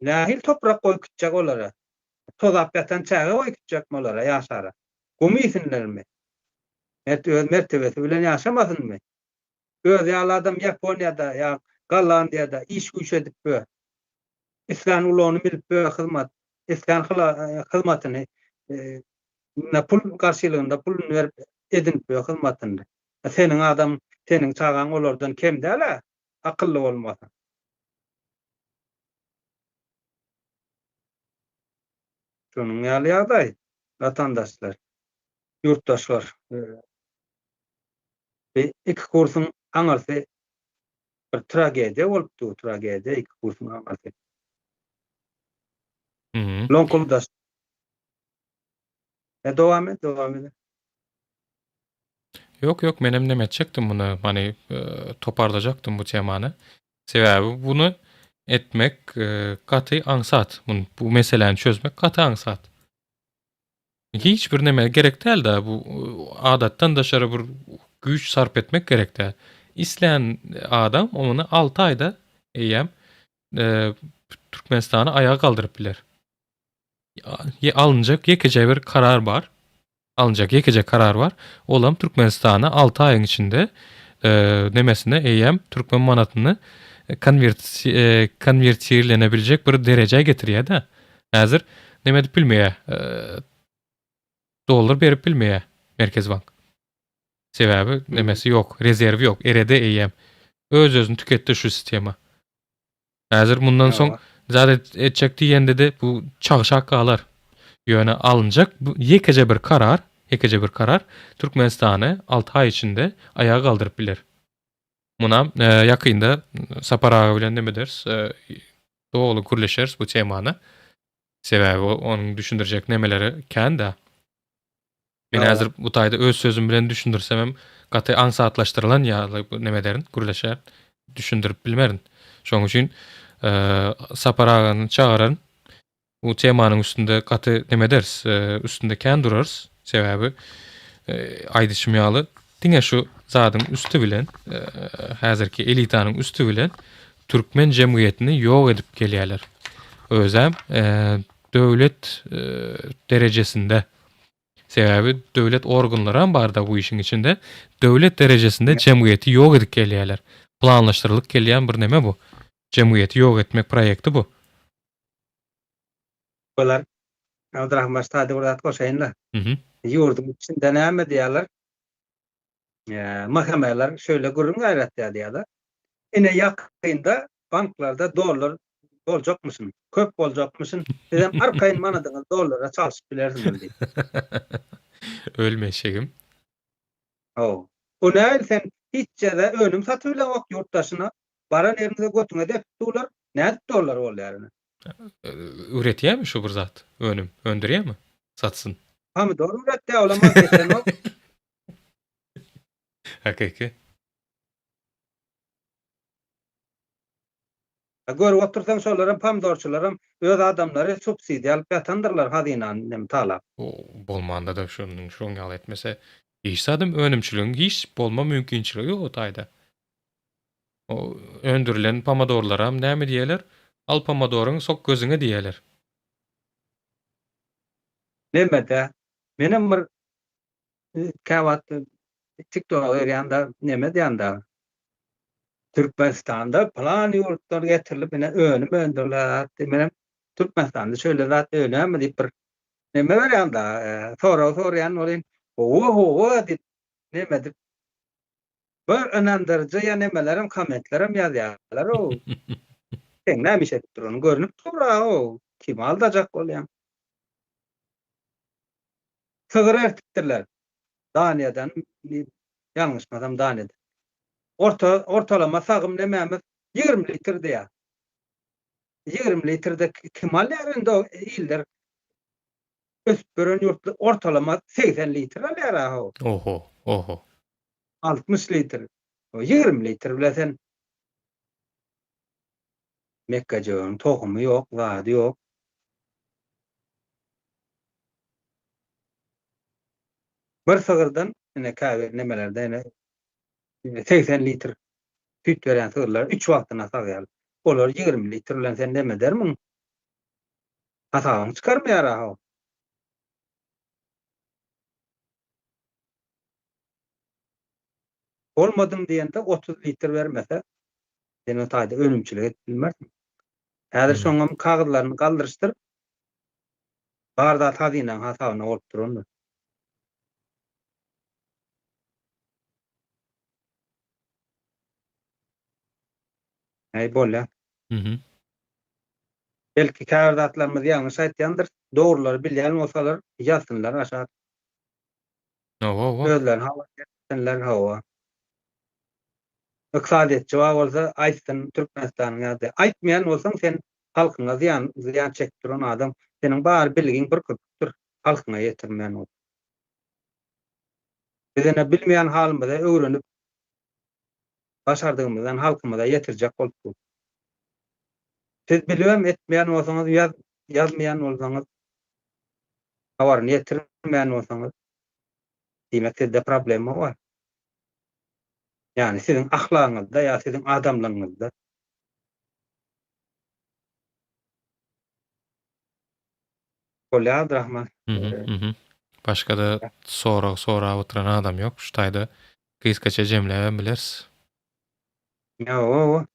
Nähili toprak goýup gitjek olara? Tozap ýatan çäge goýup gitjekmi olara ýaşara? Gum iýsinlermi? Mert öz mertebesi bilen ýaşamasynmy? Özi ýaly adam Ýaponiýada ýa Gollandiýada iş-güýç edip bö. Islän ulagyny münüp bö hyzmat, islän hyzmatyny pul garşylygynda puluny berip edinip bö hyzmatyny. Seniň adam, seniň çagaň olardan kem däl-ä, akylly bolmasa. Şonuň ýaly ýagdaý, watandaşlar, ýurtdaşlar. Bi iki kursuň aňyrsy bir tragediýa bolup dur, tragediýa iki kursuň aňyrsy. Loňkuldaş. E dowam et, dowam et. Ýok, ýok, menem neme etjekdim muny, many toparlajakdym bu temany. Sebäbi buny etmek gaty aňsat. Bu meseläni çözmek gaty aňsat. Hiç bir neme gerek däl-de bu adatdan daşary bir güýç sarp etmek gerek däl. Islän adam ony 6 aýda eýýäm Türkmenistany aýaga galdyryp biler. Alynjak ýekeje bir karar bar. Alynjak ýekeje karar bar. Olam Türkmenistana 6 aýyň içinde nemesine eýýäm türkmen manatyny konwertirlenebiljek bir derejä getirýär-de. Häzir neme edip bilmeýär. Dollar berip bilmeýär Merkezi bank. Sebäbi nemesi ýok, rezerwi ýok, eredi eýýäm. Öz-özüni tüketdi şu sistema. Häzir mundan soň zat etjek diýende-de bu çagşak galar. Ýöne alynjak bu ýekeje bir karar, ýekeje bir karar Türkmenistany 6 aý içinde aýaga galdyryp biler. Munam ýakynda Sapar aga bilen neme ederis, doly gürleşeris bu temany. Sebäbi onuň düşündirjek nemeleri kän-dä. Men häzir bu taýda öz sözüm bilen düşündirsemem gaty aňsatlaşdyrylan ýaly neme ederin, gürleşer, düşündirip bilmerin. Şonuň üçin Sapar agany çagyraryn. Bu temanyň üstünde gaty neme ederis, üstünde kän durarys. Sebäbi aýdyşym ýaly diňe şu zadyň üsti bilen, häzirki elitanyň üsti bilen türkmen jemgyýetini ýok edip gelýärler. Özem döwlet derejesinde Sebäbi döwlet organlaram barda bu işiň içinde. Döwlet derejesinde jemgyýeti ýok edip gelýärler. Planlaşdyrylyp gelýän bir neme bu. Jemgyýeti ýok etmek proýekti bu. Bolar. Abdyrahman başda bir zat goşaýyn-da. Ýurduň içinde näme diýýärler? MHM-ler şeýle gürrüň ýaýratýar diýýärler. Ine ýakynda banklarda dollar boljakmyşyn, köp boljakmyşyn, sizem arkaýyn manadyňyzy dollara çalşyp bilersiňiz diýip. Ölme eşegim. Hawa. O nähili sen hiç ýerde önüm satyp bileňok ýurt daşyna, baran ýeriňde götüňe depip durlar, nädip dollar bolýar ine? Üretýärmi şu bir zat, önüm, öndürýärmi? Satsyn. Pomidor üretýär, olam geçenok. Hakyky. Görüp otursaň şolaram pomidorçylaram öz adamlary subsidiýa alyp ýatandyrlar hazynany nem talap. Bolmanda-da şonuň şoň ýaly etmese hiç zadam önümçiligiň hiç bolma mümkinçiligi ýok o taýda. O öndürilen pomidorlaram näme diýerler? Al pomidoryňy sok gözüňe diýerler. Neme-dä. Menem bir Käwagt TikToka girýän-de neme diýýän-de, Türkmenistanda pylan ýurtdan getirilip ine önüm öndürilýär diýip, menem Türkmenistanda şeýle zat önýärmi diýip bir neme berýän-de, sorag soraýan welin, hawa, hawa diýip neme edip, bir ynandyryjy ýa nemelerem, kommentlerem ýazýarlar-ow. Seň näme iş edip duranyň görnüp dur-a-ow, kimi aldajak bolýaň? Sygyr ertipdirler. Daniýadan, ýalňyşmasam Daniýadan. Orta, ortalama sagym nemämiz 20 litr diýýär. 20 litrde kim alýar indi o iller ösüp ýören ýurtlar ortalama 80 litr alýar aho. Oho, oho. 60 litr. 20 litr bile sen mekgejöweniň tohumy ýok, zady ýok. Bir sygyrdan ine käbir nemelerde ine 80 litr süýt berýän sygyrlar 3 wagtyna sagýarlar. Olar 20 litr bilen sen neme edermiň? Hasabyňy çykarmaýar-a-how. Bolmadym diýende 30 litr bermese, sen o taýda önümçilik edip bilmersiň. Häzir şoňam kagyzlaryny galdyryşdyr. Bar zat hazynaň hasabyna bolup durandyr. Äý bolýa. Mhm. Belki käbir zatlarymyzy ýalňyş aýtýandyrys. Dogrulary bilýän bolsalar ýazsynlar aşak. Hawa, hawa. Özlerini habar bersinler, hawa. Ykdysadyýetçi bar bolsa aýtsyn Türkmenistanyň ýagdaýy. Aýtmaýan bolsaň sen halkyňa zyýan zyýan çekip duran adam. Seniň bar bilgiň bir köpükdir halkyňa ýetirmeýän bolsaň. Biz ine bilmeýän halymyza öwrenip başardygymyzdan halkymyza ýetirjek bolup dur. Siz bilibem etmeýän bolsaňyz ýaz ýazmaýan bolsaňyz habaryny ýetiriň. Görmän bolsaňyz, diýmek sizde problema bar. Ýagny siziň ahlagyňyzda ýa siziň adamlygyňyzda. Bolýar Abdyrahman. Mhm. Başga-da sorag sorap oturan adam ýok. Şu taýda gysgaça jemläbem bileris. Ýa-o.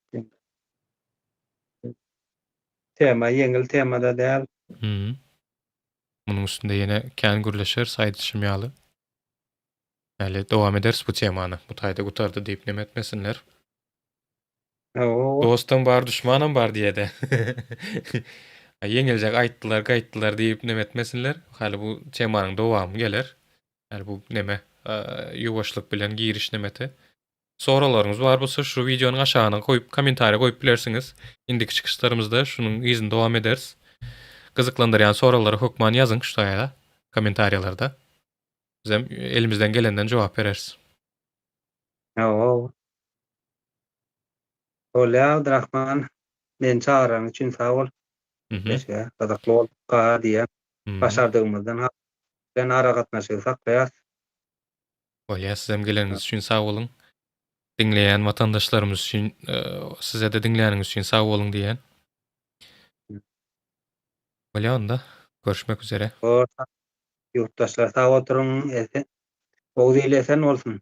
Tema ýeňil tema-da däl. Mhm. Munuň üstünde ýene kän gürleşeris aýdyşym ýaly. Häli dowam ederis bu temany. Bu taýda gutardy diýip neme etmesinler. Hawa. Dostam bar, duşmanam bar diýede. Ýeňiljek aýtdylar, gaýtdylar diýip neme etmesinler. Häli bu temanyň dowamy geler. Häli bu neme ýuwaşlyk bilen giriş nemeti. Soraglaryňyz bar bolsa şu wideonyň aşagyna goýup kommentariýa goýup bilersiňiz. Indiki çykyşlarymyzda şunuň yzyny dowam ederis. Gyzyklandyrýan soraglary hökman ýazyň şu taýa kommentariýalarda. Bizem elimizden gelenden jogap bereris. Hawa. Bolýa Abdyrahman. Meni çagyranyň üçin sag bol. Gepleşige gyzykly bolduka diýýän. Başardygymyzdan halk bilen aragatnaşygy saklaýas. Bolýa sizem geleniňiz üçin sag boluň. Diňleýän watandaşlarymyz üçin sizede diňläniňiz üçin sag boluň diýýän. Bolýa onda görüşmek üzere. Ýurtdaşlar sag oturyň esen Oguz ili esen bolsun.